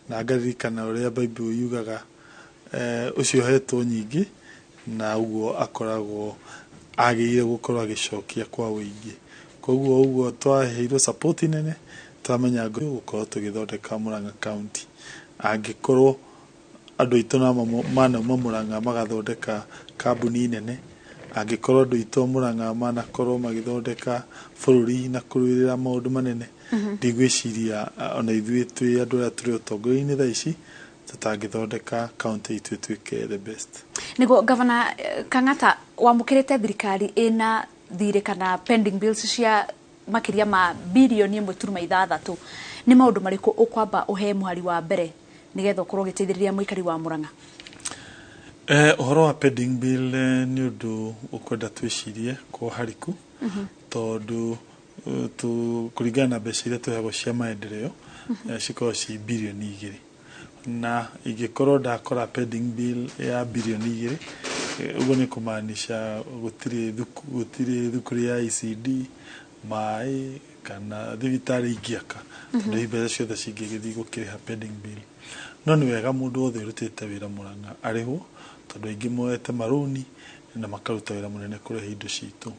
na ngaririkana ũrĩa Bible yugaga, ũcio ũhetwo nyingĩ na ũguo akoragwo agĩrĩire gũkorwo agĩcokia kwa ũingĩ. Koguo ũguo twaheirwo support nene, twamenya gũkorwo tũgĩthondeka Murang'a County. Angĩkorwo andũ aitũ na manauma Murang'a magathondeka kambuni nene, angĩkorwo andũ aitũ a Murang'a manakorwo magĩthondeka bũrũri na kũrũĩrĩra maũndũ manene, ndigwĩciria ona ithuĩ twĩ andũ arĩa tũrĩ ũtongoria-inĩ thaa ici tũtangĩthondeka county itũ ĩtuĩke the best.
Nĩguo Gavana Kang'ata, wamũkĩrĩte thirikari ĩna thirĩ kana pending bills cia makĩria ma birioni 1.6, nĩ maũndũ marĩkũ ũkwamba ũhe mũhari wa mbere nĩgetha ũkorwo ũgĩteithĩrĩria mũikari wa Murang'a?
Ũhoro wa pending bill nĩ ũndũ ũkwenda twĩcirie kwa hariku, tondũ kũringana na mbeca iria tũheagwo cia maendeleo, cikoragwo ci birioni 2, na ingĩkorwo ndakora pending bill ya birioni 2, ũguo nĩ kũmaanisha gũtirĩ thukuru ya ECD, maĩ kana thibitarĩ ingĩaka, tondũ mbeca ciothe cingĩgĩthiĩ gũkĩrĩha pending bill. No nĩ wega mũndũ wothe ũrutĩte wĩra Murang'a arĩhwo, tondũ aingĩ moete marũni, Na makaruta wĩra mũnene kũrehe indo citũ.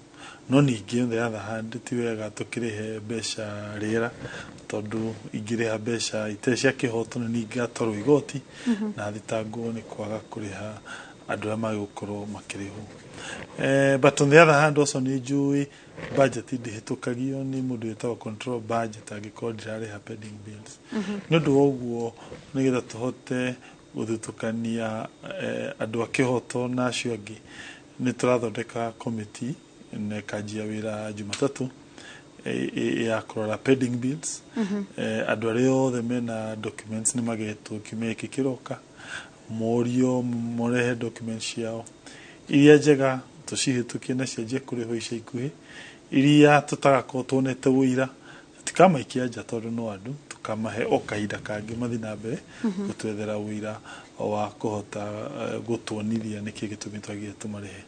No ningĩ on the other hand, ti wega tũkĩrĩhe mbeca rĩera, tondũ ingĩrĩha mbeca itarĩ cia kĩhoto nĩ ningatwarwo igoti na thitangwo nĩ kwaga kũrĩha andũ arĩa magĩgũkorwo makĩrĩhwo. But on the other hand also, nĩ njũĩ budget ndĩhĩtũkagio nĩ mũndũ wĩtagwo control budget angĩkorwo ndirarĩha pending bills. Nĩ ũndũ wa ũguo, nĩgetha tũhote gũthutũkania andũ a kĩhoto na acio angĩ, nĩ tũrathondeka committee na ĩkanjia wĩra Jumatatũ ya kũrora pending bills. Andũ arĩa othe mena documents nĩ magetwo kiumia gĩkĩ kĩroka, morio morehe documents ciao iria njega, tũcihĩtũkie na cianjie kũrĩhwo ica ikuhĩ. Iria tũtagakorwo tuonete ũira, tũtikamaikia nja tondũ no andũ tũkamahe o kahinda kangĩ mathiĩ na mbere gũtwethera ũira wa kũhota gũtuonithia nĩkĩ gĩtũmi twagire tũmarĩhe.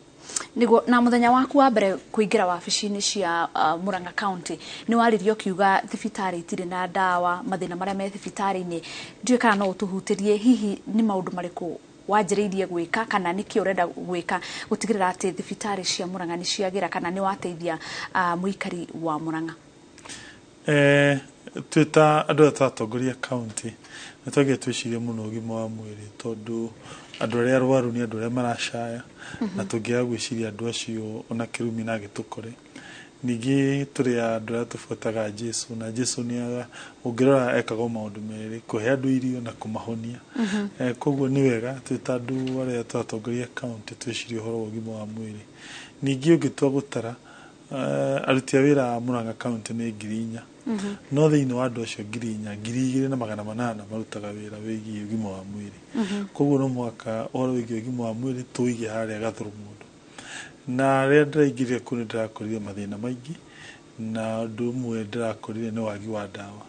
Niguo, na muthenya waku wa mbere kuingira wabici-inĩ cia Murang'a County, nĩ waririe ũkiuga thibitarĩ itirĩ na ndawa, mathĩna marĩa me thibitarĩ-inĩ. Ndiũĩ kana no ũtũhutĩrie, hihi nĩ maũndũ marĩkũ wanjĩrĩirie gwĩka kana nĩkĩ ũrenda gwĩka gũtigĩrĩra atĩ thibitarĩ cia Murang'a nĩ ciagĩra kana nĩ wateithia mũikari wa Murang'a?
Twĩ ta andũ arĩa tũratongoria county, nĩ twagire twĩcirie mũno ũgima wa mwĩrĩ, tondũ andũ arĩa arwaru nĩ andũ arĩa maracaya, na tũngĩaga gwĩciria andũ acio, ona kĩrumi na gĩtũkore. Ningĩ tũrĩ andũ arĩa tũbuataga Jesu, na Jesu nĩ ũngĩrora ekaga o maũndũ merĩ, kũhe andũ irio na kũmahonia. Koguo nĩ wega twĩ ta andũ arĩa tũratongoria county twĩcirie ũhoro wa ũgima wa mwĩrĩ. Ningĩ ũngĩtua gũtara, aruti a wĩra a Murang'a County nĩ 4,000. No thĩinĩ wa andũ acio 4,000, 2,800 marutaga wĩra wĩgiĩ ũgima wa mwĩrĩ. Koguo no mũhaka ũhoro wĩgiĩ ũgima wa mwĩrĩ tũwĩige harĩa gathũrũ mũndũ. Na rĩrĩa ndĩraingĩrire kũu, nĩ ndĩrakorire mathĩna maingĩ, na ũndũ ũmwe ndĩrakorire nĩ wagi wa ndawa,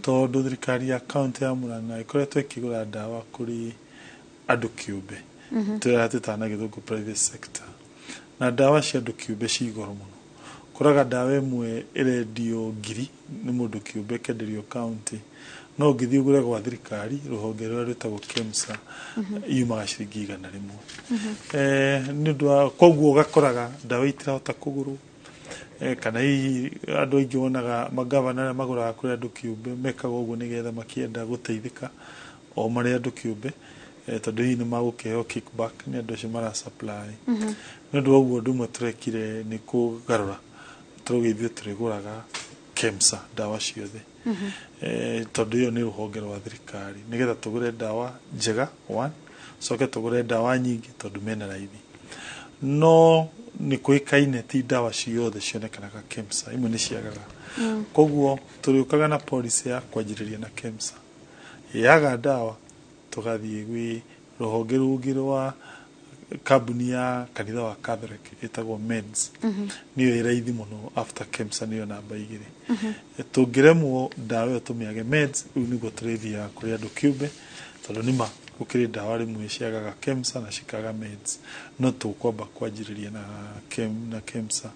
tondũ thirikari ya county ya Murang'a ĩkoretwo ĩkĩgũra ndawa kũrĩ andũ kĩũmbe, tũrĩa twĩtaga na Gĩthũngũ private sector, na ndawa cia andũ kĩũmbe ci goro mũno. Koraga ndawa ĩmwe ĩrendio 1,000 nĩ mũndũ kĩũmbe, ĩkenderio county, no ũngĩthiĩ ũgũre gwa thirikari, rũhonge rũrĩa rwĩtagwo KEMSA, yumaga ciringi 100. Nĩ ũndũ wa koguo ũgakoraga ndawa itirahota kũgũrwo, kana hihi andũ aingĩ wonaga magavana arĩa magũraga kũrĩ andũ kĩũmbe mekaga ũguo nĩgetha makĩenda gũteithĩka o marĩ andũ kĩũmbe, tondũ hihi nĩ magũkĩheo kickback nĩ andũ acio mara supply. Nĩ ũndũ wa ũguo, ũndũ ũmwe tũrekire nĩ kũgarũra, tũrauga ithuĩ tũrĩgũraga KEMSA ndawa ciothe, tondũ ĩyo nĩ rũhonge rwa thirikari, nĩgetha tũgũre ndawa njega one, coke tũgũre ndawa nyingĩ tondũ mena raithi. No nĩ kũĩkaine ti ndawa ciothe cionekanaga KEMSA, imwe nĩ ciagaga. Koguo tũrĩũkaga na policy ya kwanjĩrĩria na KEMSA, yaga ndawa tũgathiĩ gwĩ rũhonge rũngĩ rwa kambuni ya kanitha wa Catholic ĩtagwo Meds. Nĩyo ĩ raithi mũno after KEMSA, nĩyo namba 2. Tũngĩremwo ndawa ĩyo tũmĩage Meds, rĩu nĩguo tũrĩthiaga kũrĩ andũ kĩũmbe, tondũ nĩma gũkĩrĩ ndawa rĩmwe ciagaga KEMSA na cikaga Meds, no tũkwamba kwanjĩrĩria na KEMSA.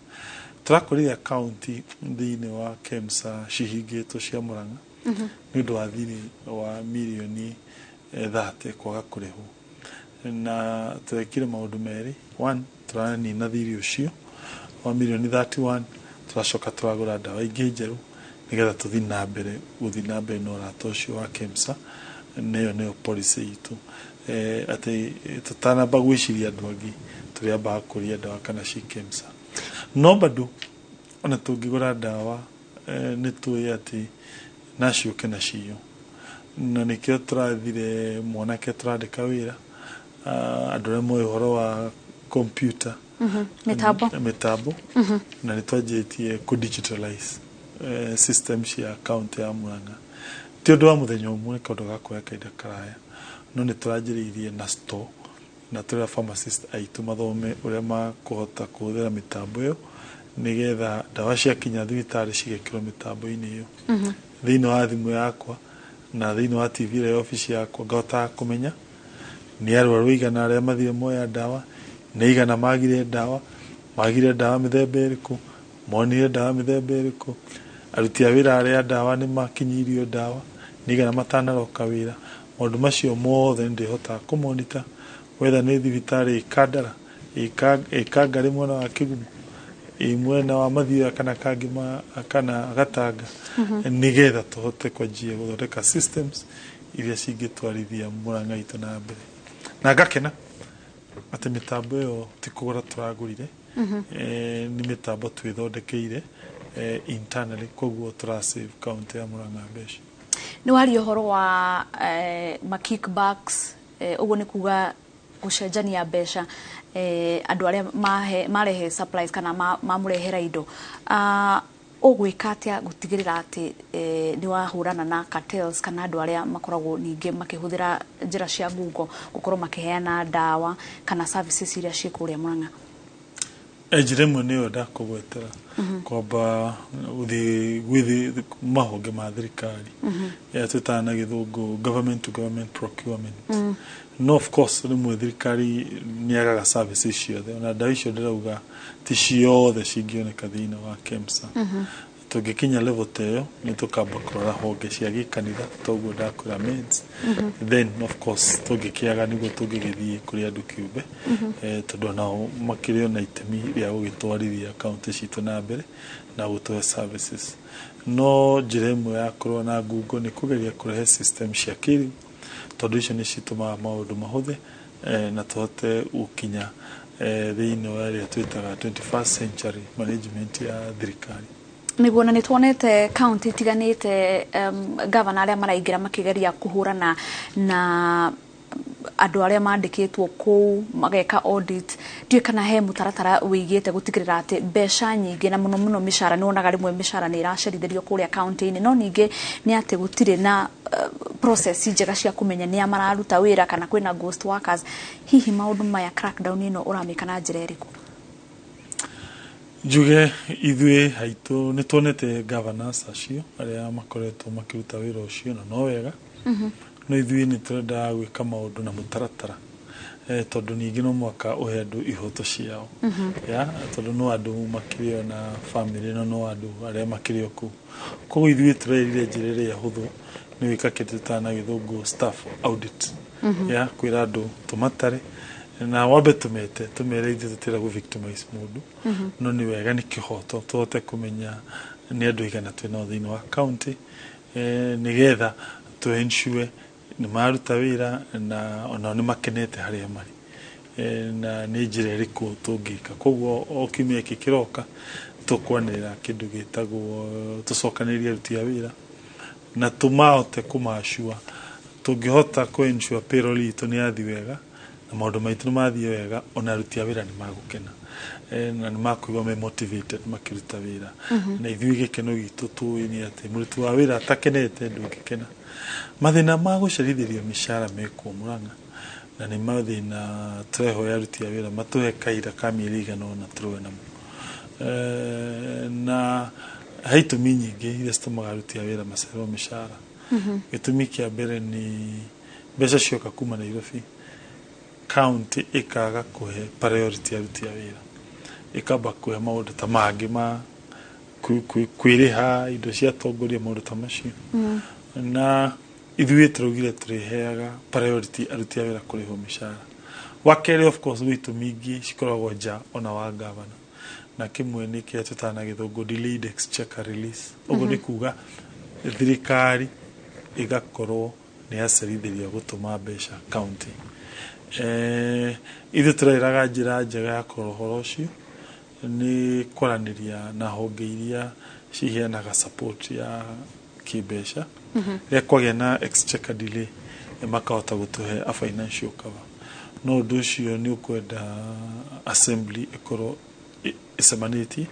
Tũrakorire akaunti thĩinĩ wa KEMSA cihingĩtwo cia Murang'a nĩ ũndũ wa thirĩ wa mirioni 30 kwaga kũrĩhwo, na twekire maũndũ merĩ. One, tũranina thirĩ ũcio wa mirioni 31, tũracoka tũragũra ndawa ingĩ njerũ nĩgetha tũthiĩ na mbere gũthiĩ na mbere na ũrata ũcio wa KEMSA. Nĩyo nĩyo policy itũ, atĩ tũtanamba gwĩciria andũ angĩ, tũrĩambaga kũria ndawa kana ci KEMSA. No bado ona tũngĩgũra ndawa, nĩ tũĩ atĩ naciũke na ciyo, na nĩkĩo tũrathire mwanake tũrandĩka wĩra, andũ arĩa moĩ ũhoro wa computer.
Mĩtambo.
Mĩtambo. Na nĩ twanjĩtie kũ digitalize system cia county ya Murang'a. Ti ũndũ wa mũthenya ũmwe, nĩ kaũndũ ga kuoya kahinda karaya, no nĩ tũranjĩrĩirie na store, na tũrĩa pharmacist aitũ mathome ũrĩa makũhota kũhũthĩra mĩtambo ĩyo, nĩgetha ndawa ciakinya thibitarĩ cigekĩrwo mĩtambo-inĩ ĩyo. Thĩinĩ wa thimũ yakwa na thĩinĩ wa TV ĩrĩa ya obici yakwa, ngahotaga kũmenya nĩ arwaru aigana arĩa mathire moya ndawa, nĩ aigana magire ndawa, magire ndawa mĩthemba ĩrĩkũ, monire ndawa mĩthemba ĩrĩkũ, aruti a wĩra arĩa ndawa nĩ makinyirio ndawa, nĩ aigana matanaroka wĩra. Maũndũ macio mothe nĩ ndĩhotaga kũmonita, whether nĩ thibitarĩ ĩ Kandara, Ĩ Kangarĩ mwena wa Kĩgumo, ĩ mwena wa Mathioya kana Kangima kana Gatanga, nĩgetha tũhote kwanjia gũthondeka systems iria cingĩtwarithia Murang'a itũ na mbere. Na ngakena atĩ mĩtambo ĩyo ti kũgũra tũragũrire, nĩ mĩtambo twĩthondekeire internally, koguo tũra save kaunti ya Murang'a mbeca.
Nĩ waria ũhoro wa ma kickbacks, ũguo nĩ kuga gũcenjania mbeca, andũ arĩa marehe supplies kana mamũrehera indo. Ũgwĩka atĩa gũtigĩrĩra atĩ nĩ wahũrana na cartels kana andũ arĩa makoragwo ningĩ makĩhũthĩra njĩra cia ngungo gũkorwo makĩheana ndawa kana services iria ciĩ kũrĩa Murang'a?
Njĩra ĩmwe nĩyo ndakũgwetera, kwamba gũthiĩ gwĩthi mahonge ma thirikari, ĩrĩa twĩtaga na Gĩthũngũ government to government procurement. No of course rĩmwe thirikari nĩ yagaga services ciothe, ona ndawa icio ndĩrauga ti ciothe cingĩoneka thĩinĩ wa KEMSA. Tũngĩkinya level ta ĩyo, nĩ tũkamba kũrora honge cia gĩkanitha, toguo ndakwĩra meds. Then of course tũngĩkĩaga, nĩguo tũngĩgĩthiĩ kũrĩ andũ kĩũmbe, tondũ onao makĩrĩ ona itemi rĩa gũgĩtwarithia kaunti citũ na mbere na gũtũhe services. No njĩra ĩmwe ya kũrũa na ngungo nĩ kũgeria kũrehe system cia kĩrĩu, tondũ icio nĩ citũmaga maũndũ mahũthe, na tũhote gũkinya thĩinĩ wa ĩrĩa twĩtaga 21st century management ya thirikari.
Nĩguo, na nĩ tuonete kaunti itiganĩte, gavana arĩa maraingĩra makĩgeria kũhũrana na andũ arĩa mandĩkĩtwo kũu, mageka audit. Ndiũĩ kana he mũtaratara wĩigĩte gũtigĩrĩra atĩ mbeca nyingĩ na mũno mũno mĩcara, nĩ wonaga rĩmwe mĩcara nĩ ĩracerithĩrio kũrĩa kaunti-inĩ, no ningĩ nĩ atĩ gũtirĩ na process njega cia kũmenya nĩa mararuta wĩra kana kwĩna ghost workers. Hihi maũndũ maya, crackdown ĩno ũramĩka na njĩra ĩrĩkũ?
Njuge ithuĩ haitũ nĩ tuonete governors acio arĩa makoretwo makĩruta wĩra ũcio, na no wega, no ithuĩ nĩ tũrenda gwĩka maũndũ na mũtaratara, tondũ ningĩ no mũhaka ũhe andũ ihoto ciao, ya tondũ no andũ makĩrĩ ona famĩlĩ, no andũ arĩa makĩrĩ o kũu. Koguo ithuĩ tũrerire njĩra ĩrĩa hũthũ nĩ gwĩka kĩndũ twĩtaga na Gĩthũngũ staff audit, ya kwĩra andũ tũmatare na wambe tũmete tũmere ithuĩ tũtirenda gũ victimize mũndũ, no nĩ wega, nĩ kĩhoto tũhote kũmenya nĩ andũ aigana twĩnao thĩinĩ wa county, nĩgetha tũ ensure nĩ maruta wĩra na onao nĩ makenete harĩa marĩ, na nĩ njĩra ĩrĩkũ tũngĩka. Koguo o kiumia gĩkĩ kĩroka tũkwanĩrĩra kĩndũ gĩtagwo tũcokanĩrĩrie aruti a wĩra na tũmahote kũmacua. Tũngĩhota kũ ensure payroll itũ nĩ yathiĩ wega na maũndũ maitũ nĩ mathiĩ wega, ona aruti a wĩra nĩ magũkena, na nĩ makũigua me motivated makĩruta wĩra. Na ithuĩ gĩkeno gitũ tũĩ nĩ atĩ mũruti wa wĩra atakenete ndũngĩkena. Mathĩna ma gũcerithĩrio mĩcara mekuo Murang'a, na nĩ mathĩna tũrehoya aruti a wĩra matũhe kahinda ka mĩeri ĩigana ũna tũrũe namo. Na he itũmi nyingĩ iria citũmaga aruti a wĩra macererwo mĩcara. Gĩtũmi kĩa mbere nĩ mbeca cioka kuma Nairobi, county ĩkaga kũhe priority aruti a wĩra, ĩkamba kũhe maũndũ ta mangĩ ma kwĩrĩha indo cia atongoria, maũndũ ta macio. Na ithuĩ tũraugire tũrĩheaga priority aruti a wĩra kũrĩhwo mĩcara. Wa kerĩ, of course, gwĩ itũmi ingĩ cikoragwo nja ona wa gavana, na kĩmwe nĩ kĩrĩa twĩtaga na Gĩthũngũ delayed exchequer release. Ũguo nĩ kuga thirikari ĩgakorwo nĩ yacerithĩria gũtũma mbeca county. Ithuĩ tũreraga njĩra njega ya kũrora ũhoro ũcio nĩ kwaranĩria na honge iria ciheanaga support ya kĩmbeca. Rĩrĩa kwagĩa na exchequer delay, makahota gũtũhe a financial cover, no ũndũ ũcio nĩ ũkwenda assembly ĩkorwo ĩcemanĩtie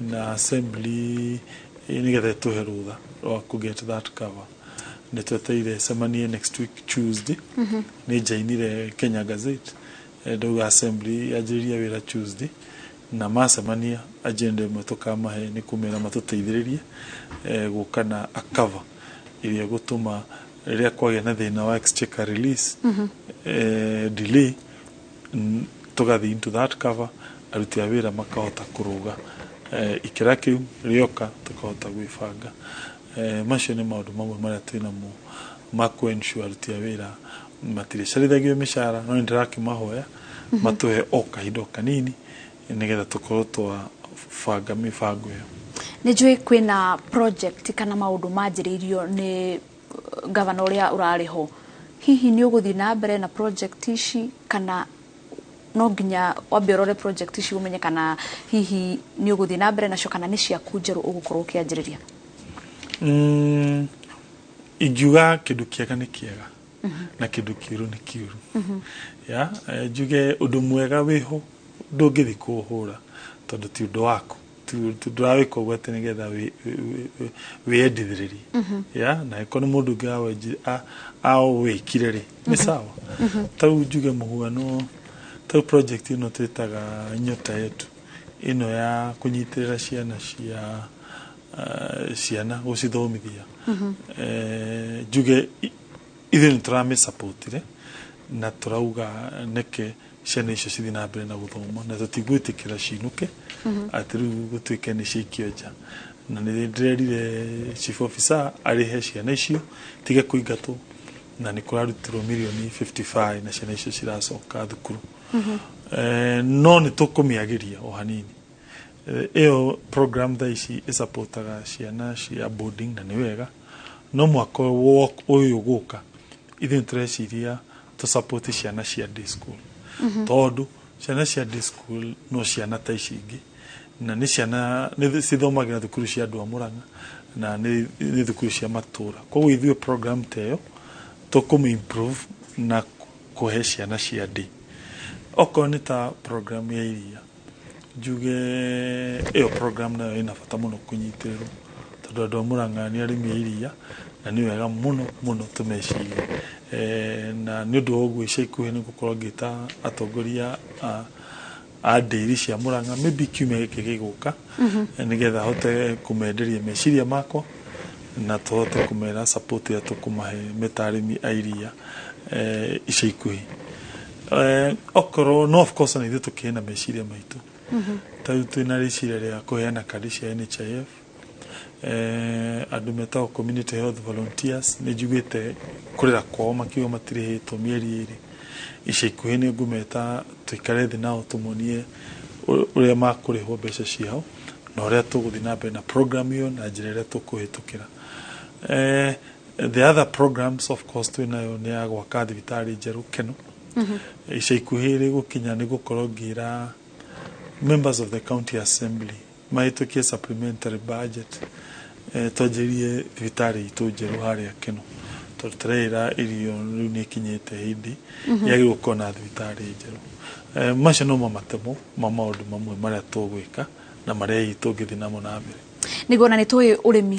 na assembly, nĩgetha ĩtũhe rũtha rwa kũ get that cover. Nĩ tweteire ĩcemanie next week Tuesday. Nĩ njainire Kenya Gazette, ndauga assembly yanjĩrĩria wĩra Tuesday, na macemania agenda ĩmwe tũkamahe nĩ kũmera matũteithĩrĩrie gũka na a cover ĩrĩa ĩgũtũma rĩrĩa kwagĩa na thĩna wa exchequer release delay, tũgathiĩ into that cover, aruti a wĩra makahota kũrũga ikĩra kĩu rĩoka, tũkahota gwĩbanga. Macio nĩ maũndũ mamwe marĩa twĩnamo ma kũ ensure aruti a wĩra matirĩcerithagio mĩcara, no nĩ ndĩrakĩmahoya Matũhe o kahinda o kanini nĩgetha tũkorwo twabanga mĩbango ĩyo.
Nĩ njũĩ kwĩna project kana maũndũ manjĩrĩirio nĩ gavana ũrĩa ũrarĩ ho. Hihi nĩ ũgũthiĩ na mbere na project ici kana no nginya wambe ũrore project ici ũmenye kana hihi nĩ ũgũthiĩ na mbere nacio kana nĩ ciaku njerũ ũgũkorwo ũkĩanjĩrĩria?
Ingiuga kĩndũ kĩega nĩ kĩega na kĩndũ kĩũru nĩ kĩũru. Ya njuge ũndũ mwega wĩho ndũngĩthiĩ kũũhũra tondũ ti ũndũ waku, ndũrawĩka ũguo atĩ nĩgetha wĩyendithĩrĩrie. Ya na ĩkorwo nĩ mũndũ ũngĩ awĩkire rĩ, nĩ sawa. Ta rĩu njuge mũhuano, ta rĩu project ĩno twĩtaga Nyota Yetu, ĩno ya kũnyitĩrĩra ciana cia ciana gũcithomithia, njuge ithuĩ nĩ tũramĩsupportire na tũrauga neke ciana icio cithiĩ na mbere na gũthoma na tũtigwĩtĩkĩra cinũke atĩ rĩu gũtuĩke nĩ ciaikio nja. Na nĩ ndĩrerire chief officer arĩhe ciana icio tige kũingatwo, na nĩ kũrarutirwo mirioni 55 na ciana icio ciracoka thukuru. No nĩ tũkũmĩagĩria o hanini. Ĩyo program thaa ici ĩsupportaga ciana cia boarding na nĩ wega, no mwaka ũyũ ũgũka ithuĩ nĩ tũreciria tũsupport ciana cia day school, tondũ ciana cia day school no ciana ta ici ingĩ, na nĩ ciana nĩ cithomagĩra thukuru cia andũ a Mũrang'a na nĩ thukuru cia matũra. Koguo ithuĩ program ta ĩyo tũkũmĩ improve na kũhe ciana cia day. Okorwo nĩ ta program ya iria, njuge ĩyo program nayo ĩna bata mũno kũnyitĩrĩrwo, tondũ andũ a Mũrang'a nĩ arĩmi a iria na nĩ wega mũno mũno tũmecirie. Na nĩ ũndũ wa ũguo ica ikuhĩ nĩ ngũkorwo ngĩta atongoria a ndĩri cia Mũrang'a maybe kiumia gĩkĩ gĩgũka, nĩgetha hote kũmenderia meciria makwa na tũhote kũmera support ĩrĩa tũkũmahe me ta arĩmi a iria ica ikuhĩ. Okorwo no of course na ithuĩ tũkĩrĩ na meciria maitũ. Ta rĩu twĩna rĩciria rĩa kũheana kandi cia NHIF, andũ metagwo community health volunteers nĩ njiguĩte kũrĩra kwao makiuga matirĩhĩtwo mĩeri 2. Ica ikuhĩ nĩ ngũmeta tũikare thĩ nao tũmonie ũrĩa makũrĩhwo mbeca ciao na ũrĩa tũgũthiĩ na mbere na program ĩyo na njĩra ĩrĩa tũkũhĩtũkĩra. The other programs of course twĩnayo nĩ ya gwaka thibitarĩ njerũ Keno. Ica ikuhĩ rĩ gũkinya nĩ gũkorwo ngĩra members of the county assembly mahĩtũkie supplementary budget, twanjĩrĩrie thibitarĩ itũ njerũ harĩa Keno, tondũ tũreĩra irio rĩu nĩ ikinyĩte hĩndĩ yagĩrĩirwo gũkorwo na thibitarĩ njerũ. Macio no matemo ma maũndũ mamwe marĩa tũgwĩka na marĩa hihi tũngĩthiĩ namo na mbere.
Nĩguo, na nĩ tũĩ ũrĩmi,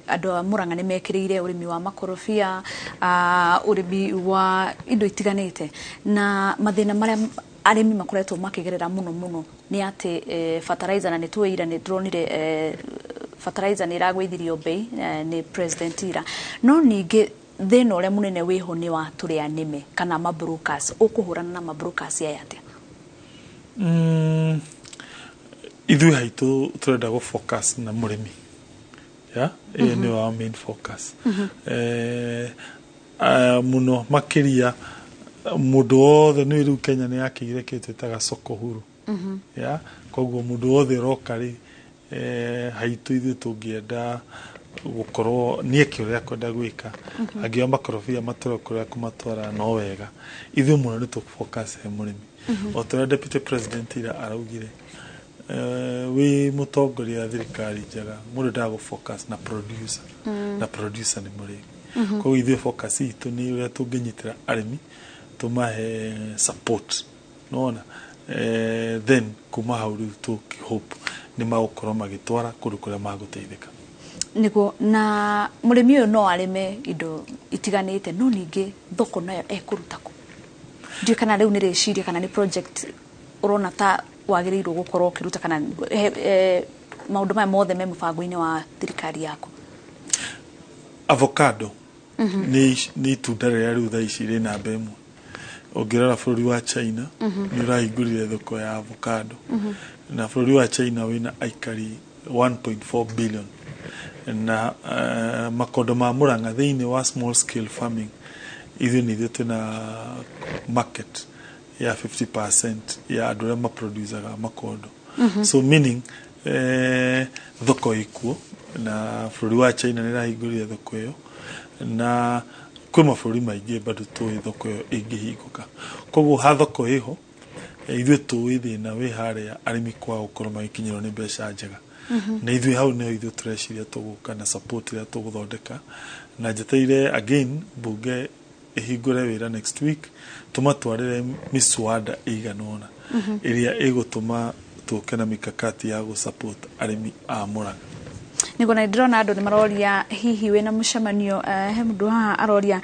andũ a Mũrang'a nĩ mekĩrĩire ũrĩmi wa makorobia, ũrĩmi wa indo itiganĩte, na mathĩna marĩa arĩmi makoretwo makĩgerera mũno mũno nĩ atĩ fertilizer, na nĩ tũĩ ira nĩ ndĩronire fertilizer nĩ ĩragũithirio bei nĩ president ira. No ningĩ thĩna ũrĩa mũnene wĩho nĩ wa tũrĩa nĩme kana mabrokers. Ũkũhũrana na mabrokers aya atĩa?
Ithuĩ haitũ tũrenda gũ focus na mũrĩmi, ya ĩyo nĩyo our main focus. Mũno makĩria mũndũ wothe nĩ rĩu Kenya nĩ yakĩire kĩndũ twĩtaga soko huru. Ya koguo mũndũ wothe ũroka rĩ, haitũ ithuĩ tũngĩenda gũkorwo niĩ ũrĩa kwenda gwĩka, angĩoya makorobia matware kũrĩa kũmatwara no wega. Ithuĩ mũno nĩ tũ focus he mũrĩmi. O ta ũrĩa deputy president ira araugire, wĩ mũtongoria wa thirikari njega mũndũ endaga gũ focus na producer, na producer nĩ mũrĩmi. Koguo ithuĩ focus itũ nĩ ũrĩa tũngĩnyitĩra arĩmi tũmahe support nĩwona, then kuma hau rĩu tũkĩ hope nĩ magũkorwo magĩtwara kũndũ kũrĩa magũteithĩka.
Nĩguo, na mũrĩmi ũyũ no arĩme indo itiganĩte, no ningĩ thoko nayo ekũruta kũ? Ndiũĩ kana rĩu nĩ rĩciria kana nĩ project ũrona ta wagĩrĩirwo gũkorwo ũkĩruta, kana maũndũ maya mothe me mũbango-inĩ wa thirikari yaku.
Avocado nĩ itunda rĩrĩa rĩu thaa ici rĩ namba 1. Ũngĩrora bũrũri wa China nĩ ũrahingũrire thoko ya avocado, na bũrũri wa China wĩna aikari 1.4 billion, na makondo ma Mũrang'a thĩinĩ wa small scale farming ithuĩ nĩ ithuĩ twĩna market ya 50% ya andũ arĩa maproducaga makondo. So meaning thoko ĩkuo, na bũrũri wa China nĩ ĩrahingũrire thoko ĩyo, na kwĩ mabũrũri maingĩ bado tũĩ thoko ĩyo ĩngĩhingũka. Koguo ha thoko ĩho, ithuĩ tũĩ thĩna wĩ harĩa arĩmi kwaga gũkorwo magĩkinyĩrwo nĩ mbeca njega. Na ithuĩ hau nĩho ithuĩ tũreciria tũgũka na support ĩrĩa tũgũthondeka, na njeteire again bunge ĩhingũre wĩra next week, tũmatwarĩre miswada ĩigana ũna ĩrĩa ĩgũtũma tũke na mikakati ya gũ-support arĩmi a Murang'a.
Niguo, na ndĩrona andũ nĩ maroria hihi wĩna mũcemanio. He mũndũ haha aroria,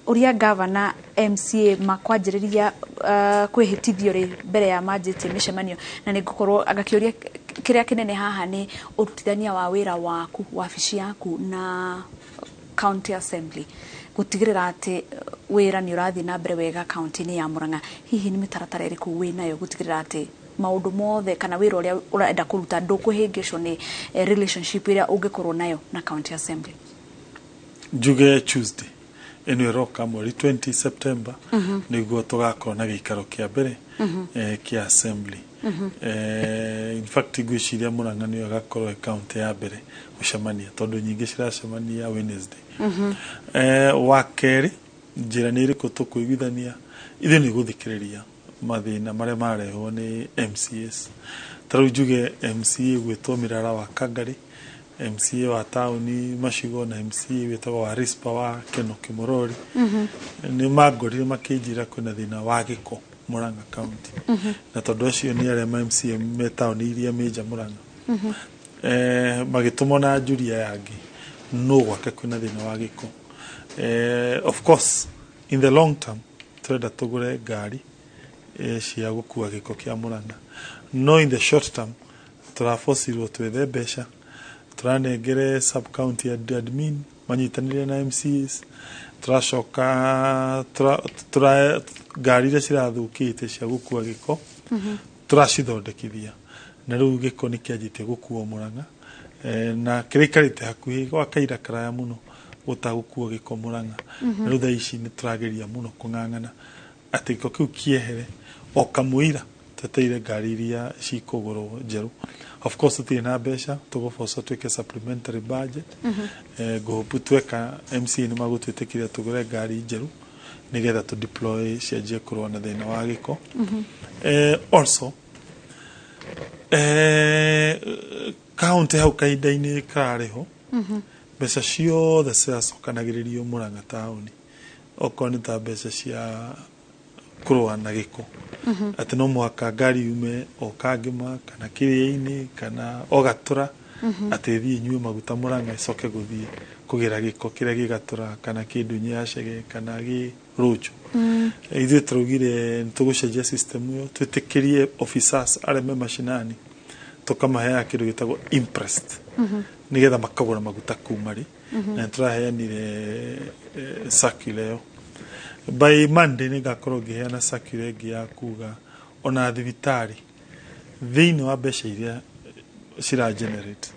ũrĩa gavana MCA makwanjĩrĩria kwĩhĩtithio rĩ mbere ya manjĩtie mĩcemanio, na nĩ ngũkorwo agakĩũria kĩrĩa kĩnene haha nĩ ũrutithania wa wĩra waku, wabici yaku na county assembly, gũtigĩrĩra atĩ wĩra nĩ ũrathiĩ na mbere wega kaunti-inĩ ya Murang'a. Hihi nĩ mĩtaratara ĩrĩkũ wĩ nayo gũtigĩrĩra atĩ maũndũ mothe kana wĩra ũrĩa ũrenda kũruta ndũkũhĩngĩcwo nĩ relationship ĩrĩa ũngĩkorwo nayo na county assembly?
Njuge Tuesday ĩno ĩroka, mweri 20 September, nĩguo tũgakorwo na gĩikaro kĩa mbere kĩa assembly. In fact, ngwĩciria Murang'a nĩyo ĩgakorwo ĩ county ya mbere gũcemania, tondũ nyingĩ ciracemania Wednesday. Wa kerĩ, njĩra nĩ ĩrĩkũ tũkũiguithania? Ithuĩ nĩ gũthikĩrĩria mathĩna marĩa marehwo nĩ MCAs. Ta rĩu njuge MCA gwĩtwo Mĩrara wa Kangari, MCA wa taũni Macigo, na MCA wĩtagwo wa Rispa wa Keno Kimorori, nĩ mangorire makĩnjĩra kwĩna thĩna wa gĩko Murang'a County, na tondũ acio nĩ arĩa ma MCA me taũni iria major Murang'a, magĩtũmwo na njuria yangĩ no gwake kwĩna thĩna wa gĩko. Of course, in the long term tũrenda tũgũre ngari cia gũkua gĩko kĩa Murang'a, no in the short term tũrabocirwo twethe mbeca tũranengere sub county admin manyitanĩre na MCAs. Tũracoka ngari iria cirathũkĩte cia gũkua gĩko tũracithondekithia, na rĩu gĩko nĩ kĩanjĩtie gũkuo Murang'a, na kĩrĩa ikarĩte hakuhĩ gwa kaira karaya mũno gũtagũkuo gĩko Murang'a. Na rĩu thaa ici nĩ tũrageria mũno kũng'ang'ana atĩ gĩko kĩu kĩehere o kamũira tweteire ngari iria cikũgũrwo njerũ. Of course, tũtirĩ na mbeca, tũgũboco twĩke supplementary budget. Ngũhopu tweka MCA nĩ magũtwĩtĩkĩria tũgũre ngari njerũ nĩgetha tũ deploy cianjie kũrũa na thĩna wa gĩko. Also, county hau kahinda-inĩ kararĩ ho, mbeca ciothe ciracokanagĩrĩrio Murang'a taũni, okorwo nĩ ta mbeca cia kũrũa na gĩko, atĩ no mũhaka ngari yume o Kangĩma kana Kĩrĩa-inĩ kana o Gatũra, atĩ ĩthiĩ ĩnyue maguta Murang'a, ĩcoke gũthiĩ kũgĩra gĩko kĩrĩa gĩ Gatũra kana kĩ Ndũnyũ ya Chege kana gĩ Rũnjũ. Ithuĩ tũraugire nĩ tũgũcenjia system ĩyo, twĩtĩkĩrie officers arĩa me macinani, tũkamaheaga kĩndũ gĩtagwo imprest, nĩgetha makagũra maguta kuma rĩ. Na nĩ tũraheanire circular ĩyo. By Monday nĩ ngakorwo ngĩheana circular ĩngĩ ya kuga ona thibitarĩ thĩinĩ wa mbeca iria cira generate,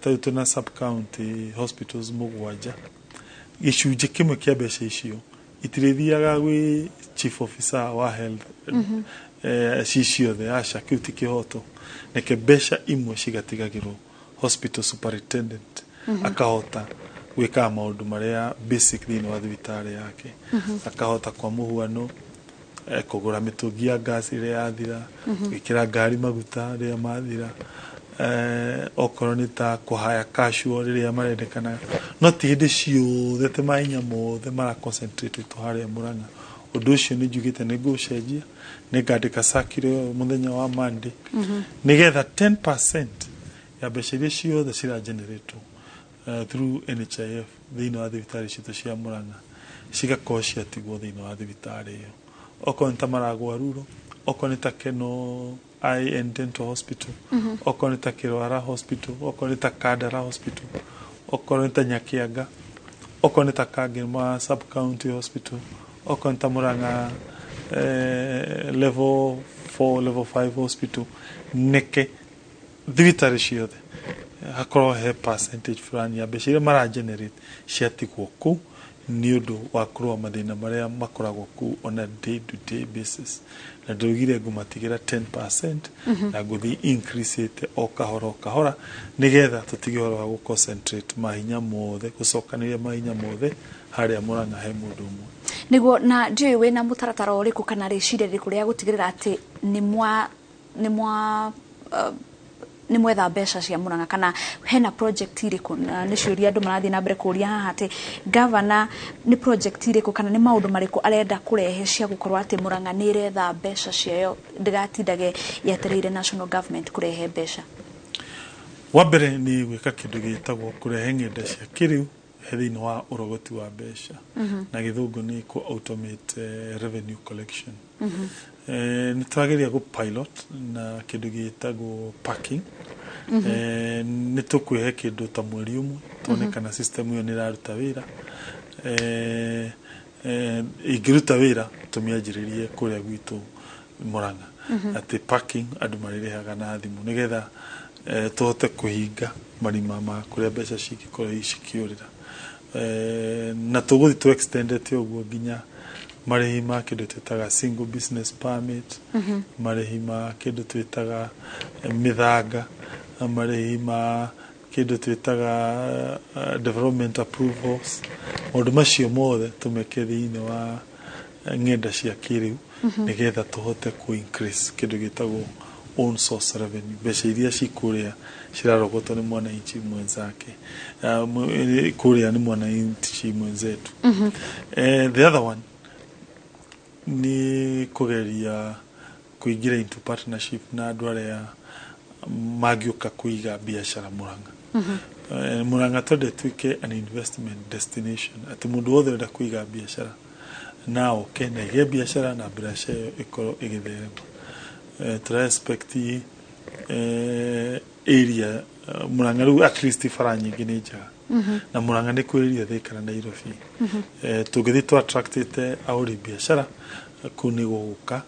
ta rĩu twĩna sub county hospitals mũgwanja, gĩcunjĩ kĩmwe kĩa mbeca icio itirĩthiaga gwĩ chief officer wa health ci ciothe, aca, kĩu ti kĩhoto. Reke mbeca imwe cigatigagĩrwo hospital superintendent, akahota gwĩkaga maũndũ marĩa basic thĩinĩ wa thibitarĩ yake, akahota kwa mũhuano kũgũra mĩtũngi ya gas ĩrĩa yathira, gwĩkĩra ngari maguta rĩrĩa mathira, okorwo nĩ ta kũhaya casual rĩrĩa marendekana, no ti hĩndĩ ciothe atĩ mahinya mothe mara concentrate harĩa Murang'a. Ũndũ ũcio nĩ njugĩte nĩ ngũcenjia, nĩ ngandĩka circular ĩyo mũthenya wa Monday, nĩgetha 10% ya mbeca iria ciothe cira generate through NHIF thĩinĩ wa thibitarĩ citũ cia Murang'a cigakorwo ciatigwo thĩinĩ wa thibitarĩ ĩyo, okorwo nĩ ta Maragwa Rural, okorwo nĩ ta Keno Eye and Dental Hospital, okorwo nĩ ta Kĩrwara Hospital, okorwo nĩ ta Kandara Hospital, okorwo nĩ ta Nyakianga, okorwo nĩ ta Kangema Sub County Hospital, okorwo nĩ ta Murang'a level 4, level 5 hospital, neke thibitarĩ ciothe hakorwo he percentage fulani ya mbeca iria mara generate ciatigwo kũu. Nĩ ũndũ wa kũrũa mathĩna marĩa makoragwo ku on a day to day basis, na ndĩraugire ngũmatigĩra 10%, na ngũthiĩ increase ĩte o kahora o kahora, nĩgetha tũtige ũhoro wa gũ-concentrate mahinya mothe, gũcokanĩria mahinya mothe harĩa Murang'a he mũndũ ũmwe.
Niguo, na ndiũĩ wĩna mũtaratara ũrĩkũ kana rĩciria rĩrĩkũ rĩa gũtigĩrĩra atĩ nĩ mwetha mbeca cia Murang'a, kana hena project irĩkũ? Na nĩ ciũria andũ marathiĩ na mbere kũria haha, atĩ gavana nĩ project irĩkũ kana nĩ maũndũ marĩkũ arenda kũrehe cia gũkorwo atĩ Murang'a nĩ ĩretha mbeca ciayo, ndĩgatindage yetereire national government kũrehe mbeca?
Wa mbere nĩ gwĩka kĩndũ gĩtagwo kũrehe ng'enda cia kĩrĩu he thĩinĩ wa ũrogoti wa mbeca, na gĩthũngũ nĩ kũ automate revenue collection. Nĩ tũrageria gũ pilot na kĩndũ gĩtagwo parking. Nĩ tũkwĩhe kĩndũ ta mweri ũmwe tuone kana system ĩyo nĩ ĩraruta wĩra. Ĩngĩruta wĩra, tũmĩanjĩrĩrie kũrĩa gwitũ Murang'a, atĩ parking andũ marĩrĩhaga na thimũ, nĩgetha tũhote kũhinga marima ma kũrĩa mbeca cingĩkorwo cikĩũrĩra. Na tũgũthiĩ tũ extendete ũguo nginya marĩhi ma kĩndũ twĩtaga single business permit, marĩhi ma kĩndũ twĩtaga mĩthanga, marĩhi ma kĩndũ twĩtaga development approvals. Maũndũ macio mothe tũmeke thĩinĩ wa ng'enda cia kĩrĩu, nĩgetha tũhote kũ increase kĩndũ gĩtagwo own source revenue, mbeca iria cikũrĩa cirarogotwo nĩ mwananchi mwenzake, kũrĩa nĩ mwananchi mwenzetu. The other one nĩ kũgeria kũingĩra into partnership na andũ arĩa mangĩũka kũiga biacara Murang'a. Murang'a twende ĩtuĩke an investment destination, atĩ mũndũ wothe ũrenda kũiga biacara na oke na aige biacara, na biacara ĩyo ĩkorwo ĩgĩtherema. Tũra expect area Murang'a rĩu at least bara nyingĩ nĩ njega, na Murang'a nĩ kwĩ area Thika na Nairobi. Tũngĩthiĩ tũ attractĩte ahũri biacara kũu, nĩ gũgũka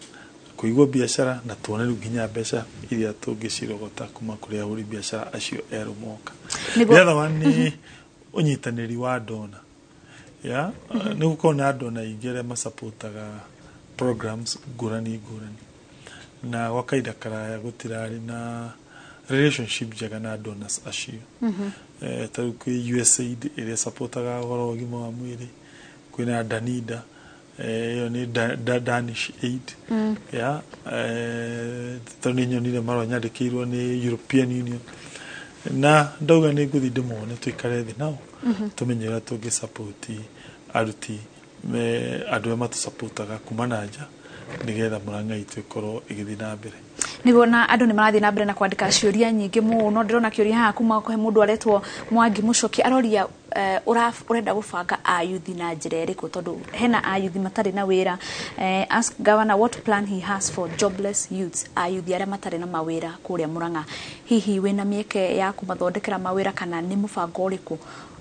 kũigwo biacara, na tuone rĩu nginya mbeca iria tũngĩcirogota kuma kũrĩ ahũri biacara acio erũ moka. The other one nĩ ũnyitanĩri wa donor ya nĩ gũkorwo na donor aingĩ arĩa masapotaga programs ngũrani ngũrani, na gwa kahinda karaya gũtirarĩ na relationship njega na donors acio. Ta rĩu kwĩ USAID ĩrĩa sapotaga ũhoro wa ũgima wa mwĩrĩ, kwĩna Danida, ĩyo nĩ Danish aid. Ya tondũ nĩ nyonire marũa nyandĩkĩirwo nĩ European Union, na ndauga nĩ ngũthiĩ ndĩmone, tũikare thĩ nao, tũmenye ũrĩa tũngĩ aruti andũ arĩa matũsapotaga kuma na nja, nĩgetha Murang'a itũ ĩkorwo ĩgĩthiĩ na mbere.
Niguo, na andũ nĩ marathiĩ na mbere na kwandĩka ciũria nyingĩ mũno. Ndĩrona kĩũria haha kuma kũhe mũndũ aretwo Mwangi Mũcoki, aroria ũrenda gũbanga ayuthi na njĩra ĩrĩkũ, tondũ hena ayuthi matarĩ na wĩra. Ask governor what plan he has for jobless youths, ayuthi arĩa matarĩ na mawĩra kũrĩa Murang'a. Hihi wĩna mĩeke ya kũmathondekera mawĩra, kana nĩ mũbango ũrĩkũ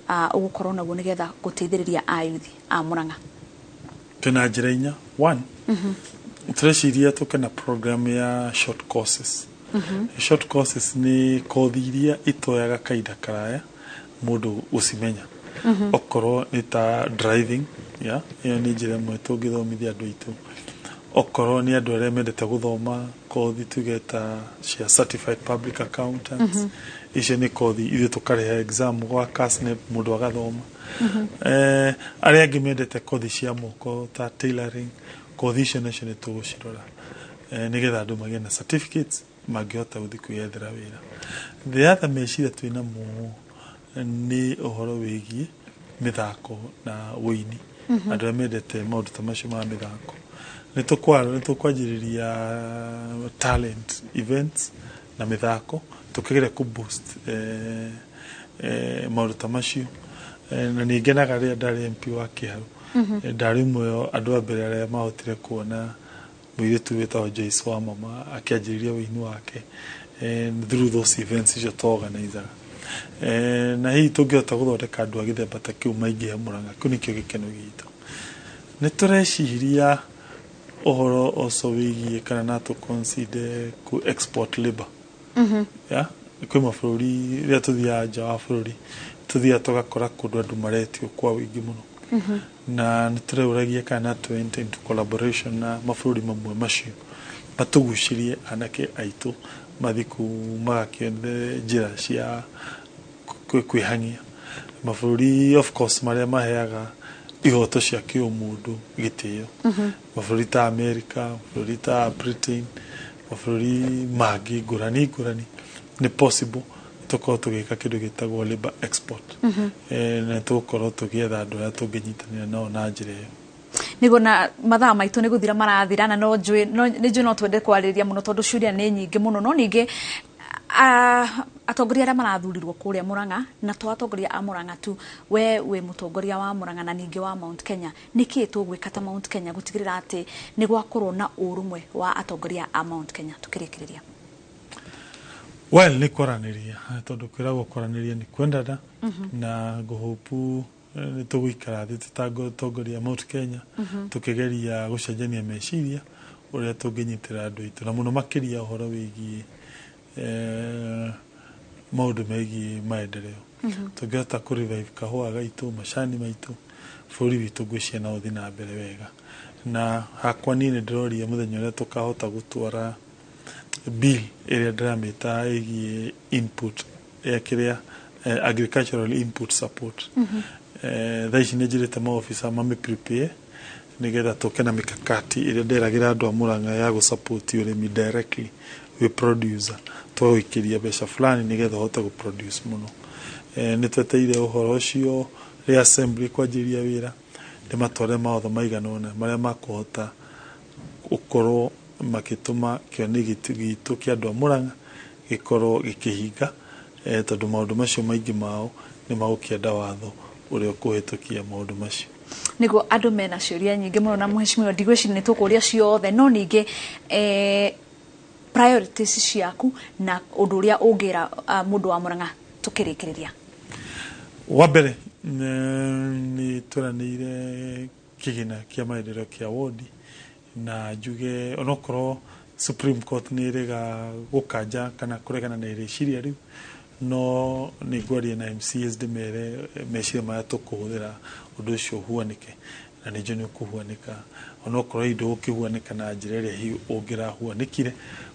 ũgũkorwo naguo nĩgetha gũteithĩrĩria ayuthi a Murang'a?
Twĩna njĩra inya. One, tũreciria tũke na program ya short courses. Short courses nĩ kothi iria itoyaga kahinda karaya mũndũ gũcimenya, okorwo nĩ ta driving ya ĩyo nĩ njĩra ĩmwe tũngĩthomithia andũ aitũ. Okorwo nĩ andũ arĩa mendete gũthoma kothi tuge ta cia certified public accountants, icio nĩ kothi ithuĩ tũkarĩha exam gwa KASNEB, mũndũ agathoma. Arĩa angĩ mendete kothi cia moko ta tailoring, kothi icio nacio nĩ tũgũcirora, nĩgetha andũ magĩe na certificates mangĩhota gũthiĩ kwĩyethera wĩra. The other meciria twĩna mo nĩ ũhoro wĩgiĩ mĩthako na ũini. Andũ arĩa mendete maũndũ ta macio ma mĩthako, nĩ tũkwanjĩrĩria talent events na mĩthako, tũkĩgeria kũ boost maũndũ ta macio. Na nĩ ngenaga rĩrĩa ndarĩ MP wa Kĩharu, ndarĩ ũmwe wa andũ a mbere arĩa mahotire kuona mũirĩtu wĩtagwo Joyce wa mama akĩanjĩrĩria ũini wake through those events icio tũorganizaga. Na hihi tũngĩhota gũthondeka andũ a gĩthemba ta kĩu maingĩhe Murang'a, kĩu nĩkĩo gĩkeno gitũ. Nĩ tũreciria ũhoro also wĩgiĩ kana na tũ consider ku export labor. Ya kwĩ mabũrũri, rĩrĩa tũthiaga nja wa bũrũri, tũthiaga tũgakora kũndũ andũ maretio kwa wĩingĩ mũno. Na nĩ tũreũragia kana to enter into collaboration na mabũrũri mamwe macio matũgucĩrie anake aitũ mathiĩ kũu magakĩone njĩra cia kwĩhang'ia mabũrũri, of course marĩa maheaga ihoto cia kĩũmũndũ gĩtĩo, mabũrũri ta America, mabũrũri ta Britain, mabũrũri mangĩ ngũrani ngũrani. Nĩ possible tũkorwo tũgĩka kĩndũ gĩtagwo labor export. Na tũgũkorwo tũgĩetha andũ arĩa tũngĩnyitanĩra nao na njĩra ĩyo.
Niguo, na mathaa maitũ nĩ gũthira marathira, na no njũĩ no nĩ njũĩ no twende kwarĩrĩria mũno tondũ ciũria nĩ nyingĩ mũno, no ningĩ atongoria arĩa marathurirwo kũrĩa Murang'a, na to atongoria a Murang'a tu, we wĩ mũtongoria wa Murang'a na ningĩ wa Mount Kenya, nĩkĩ tũgwĩka ta Mount Kenya gũtigĩrĩra atĩ nĩ gwakorwo na ũrũmwe wa atongoria a Mount Kenya tukĩrĩkĩrĩria?
Well, nĩ kwaranĩria, tondũ kwĩragwo kwaranĩria nĩ kwendana. Na ngũhũpu nĩ tũgũikara thĩ tũtangotongoria Mount Kenya, tũkĩgeria gũcenjania meciria ũrĩa tũngĩnyitĩra andũ aitũ, na mũno makĩria ũhoro wĩgiĩ maũndũ megiĩ maendeleo. Tũngĩhota kũ revive kahũa gaitũ, macani maitũ, bũrũri witũ ngwĩciria no ũthiĩ na mbere wega. Na hakwa niĩ nĩ ndĩroria mũthenya ũrĩa tũkahota gũtwara bill ĩrĩa ndĩramĩta ĩgiĩ input ya kĩrĩa agricultural input support. Thaa ici nĩ njĩrĩte maofisa mami prepare nĩgetha tũke na mikakati ĩrĩa nderagĩra andũ a Murang'a ya gũsupport ũrĩmi directly wĩ producer, twagũikĩria mbeca fulani nĩgetha ũhote gũproduce mũno. Nĩ tweteire ũhoro ũcio rĩ assembly kwanjĩrĩria wĩra, ndĩmatware mawatho maigana ũna marĩa makũhota gũkorwo makĩtũma kĩoneki gitũ kĩa andũ a Murang'a gĩkorwo gĩkĩhinga, tondũ maũndũ macio maingĩ mao nĩ magũkĩenda watho ũrĩa ũkũhĩtũkia maũndũ macio.
Niguo, andũ mena ciũria nyingĩ mũno, na mheshimiwa, ndigwĩciria nĩ tũkũria ciothe, no ningĩ priorities ciaku na ũndũ ũrĩa ũngĩra mũndũ wa Murang'a tũkĩrĩkĩrĩria.
Wa mbere, nĩ tweranĩire kĩgĩna kĩa maendeleo kĩa wodi, na njuge onokorwo Supreme Court nĩ ĩrega gũkanja kana kũregana na rĩciria rĩu, no nĩ ngwaria na MCAs ndĩmere meciria marĩa tũkũhũthĩra ũndũ ũcio ũhuanĩke, na nĩ njũĩ nĩ ũkũhuanĩka, onokorwo hihi ndũgũkĩhuanĩka na njĩra ĩrĩa hihi ũngĩrahuanĩkire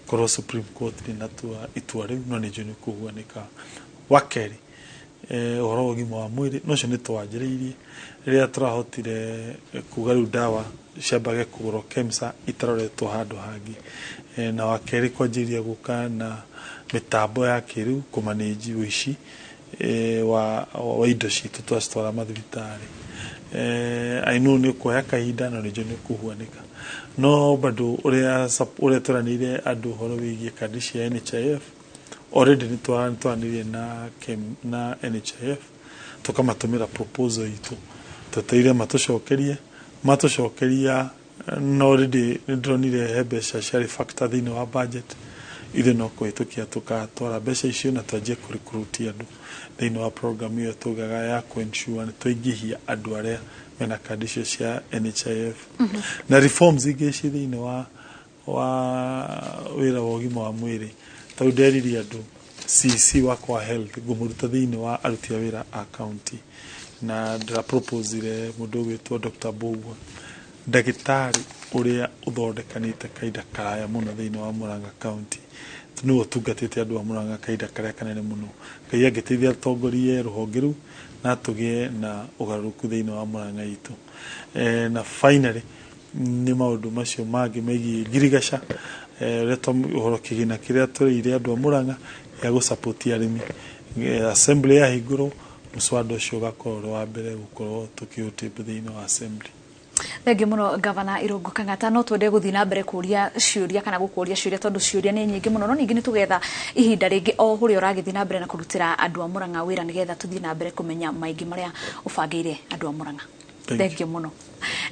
korwo Supreme Court ndĩnatua itua rĩu, no nĩ njũĩ nĩ ũkũhuanĩka. Wa kerĩ, ũhoro wa ũgima wa mwĩrĩ no ũcio nĩ twanjĩrĩirie rĩrĩa tũrahotire kuga rĩu ndawa ciambage kũgũrwo KEMSA itaroretwo handũ hangĩ. Na wa kerĩ, kwanjĩrĩria gũka na mĩtambo ya kĩrĩu kũmanĩnji ũici wa indo citũ twacitwara mathibitarĩ. I know nĩ ũkuoya kahinda, no nĩ njũĩ nĩ ũkũhuanĩka. No bado ũrĩa ũrĩa tweranĩire andũ ũhoro wĩgiĩ kandi cia NHIF, already nĩ twaranĩirie na na NHIF, tũkamatũmĩra proposal itũ, twetereire matũcokerie. Matũcokeria na already nĩ ndĩronire he mbeca ciarĩ factor thĩinĩ wa budget, ithuĩ no kũhĩtũkia tũgatwara mbeca icio na twanjie kũrecruit andũ thĩinĩ wa program ĩyo tugaga ya kũ-ensure nĩ twaingĩhia andũ arĩa mena kandi icio cia NHIF. Na reforms ingĩ ci thĩinĩ wa wĩra wa ũgima wa mwĩrĩ, tondũ nderirie andũ CC wakwa health ngũmũruta thĩinĩ wa aruti a wĩra a county, na ndĩra proposire mũndũ ũgwĩtwo Dr. Mbugua, ndagĩtarĩ ũrĩa ũthondekanĩte kahinda karaya mũno thĩinĩ wa Murang'a County, nĩwe ũtungatĩte andũ a Murang'a kahinda karĩa kanene mũno. Ngai angĩteithia atongorie rũhonge rũu na tũgĩe na ũgarũrũku thĩinĩ wa Murang'a itũ. Na finally, nĩ maũndũ macio mangĩ megiĩ ngirigaca, ũrĩa ũhoro kĩgĩna kĩrĩa tũrĩire andũ a Murang'a gĩa gũsupport arĩmi. Assembly yahingũrwo, mũswada ũcio ũgakorwo ũrĩ wa mbere gũkorwo tũkĩũtable thĩinĩ wa assembly.
Thengiũ mũno, Gavana Irungu Kang'ata. No twende gũthiĩ na mbere kũria ciũria kana gũkũria ciũria, tondũ ciũria nĩ nyingĩ mũno, no ningĩ nĩ tũgetha ihinda rĩngĩ o ũrĩa ũragĩthiĩ na mbere na kũrutĩra andũ a Murang'a wĩra, nĩgetha tũthiĩ na mbere kũmenya maingĩ marĩa ũbangĩire andũ a Murang'a. Thengiũ mũno.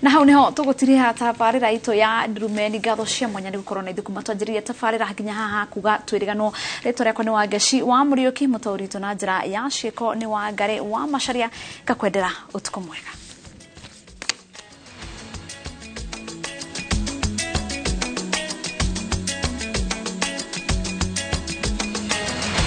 Na hau niho tũgũtiriha tabarĩra itũ ya Ndurumeni. Ngatho cia mwanya nĩ gũkorwo na ithuĩ kuma twanjĩrĩria tabarĩra nginya haha kuga twĩrĩganwo. Rĩtwa rĩakwa nĩ Wangeci wa Mũriũki, mũtaũri witũ na njĩra ya ciĩko nĩ Wangari wa Macaria. Ngakwendera ũtukũ mwega.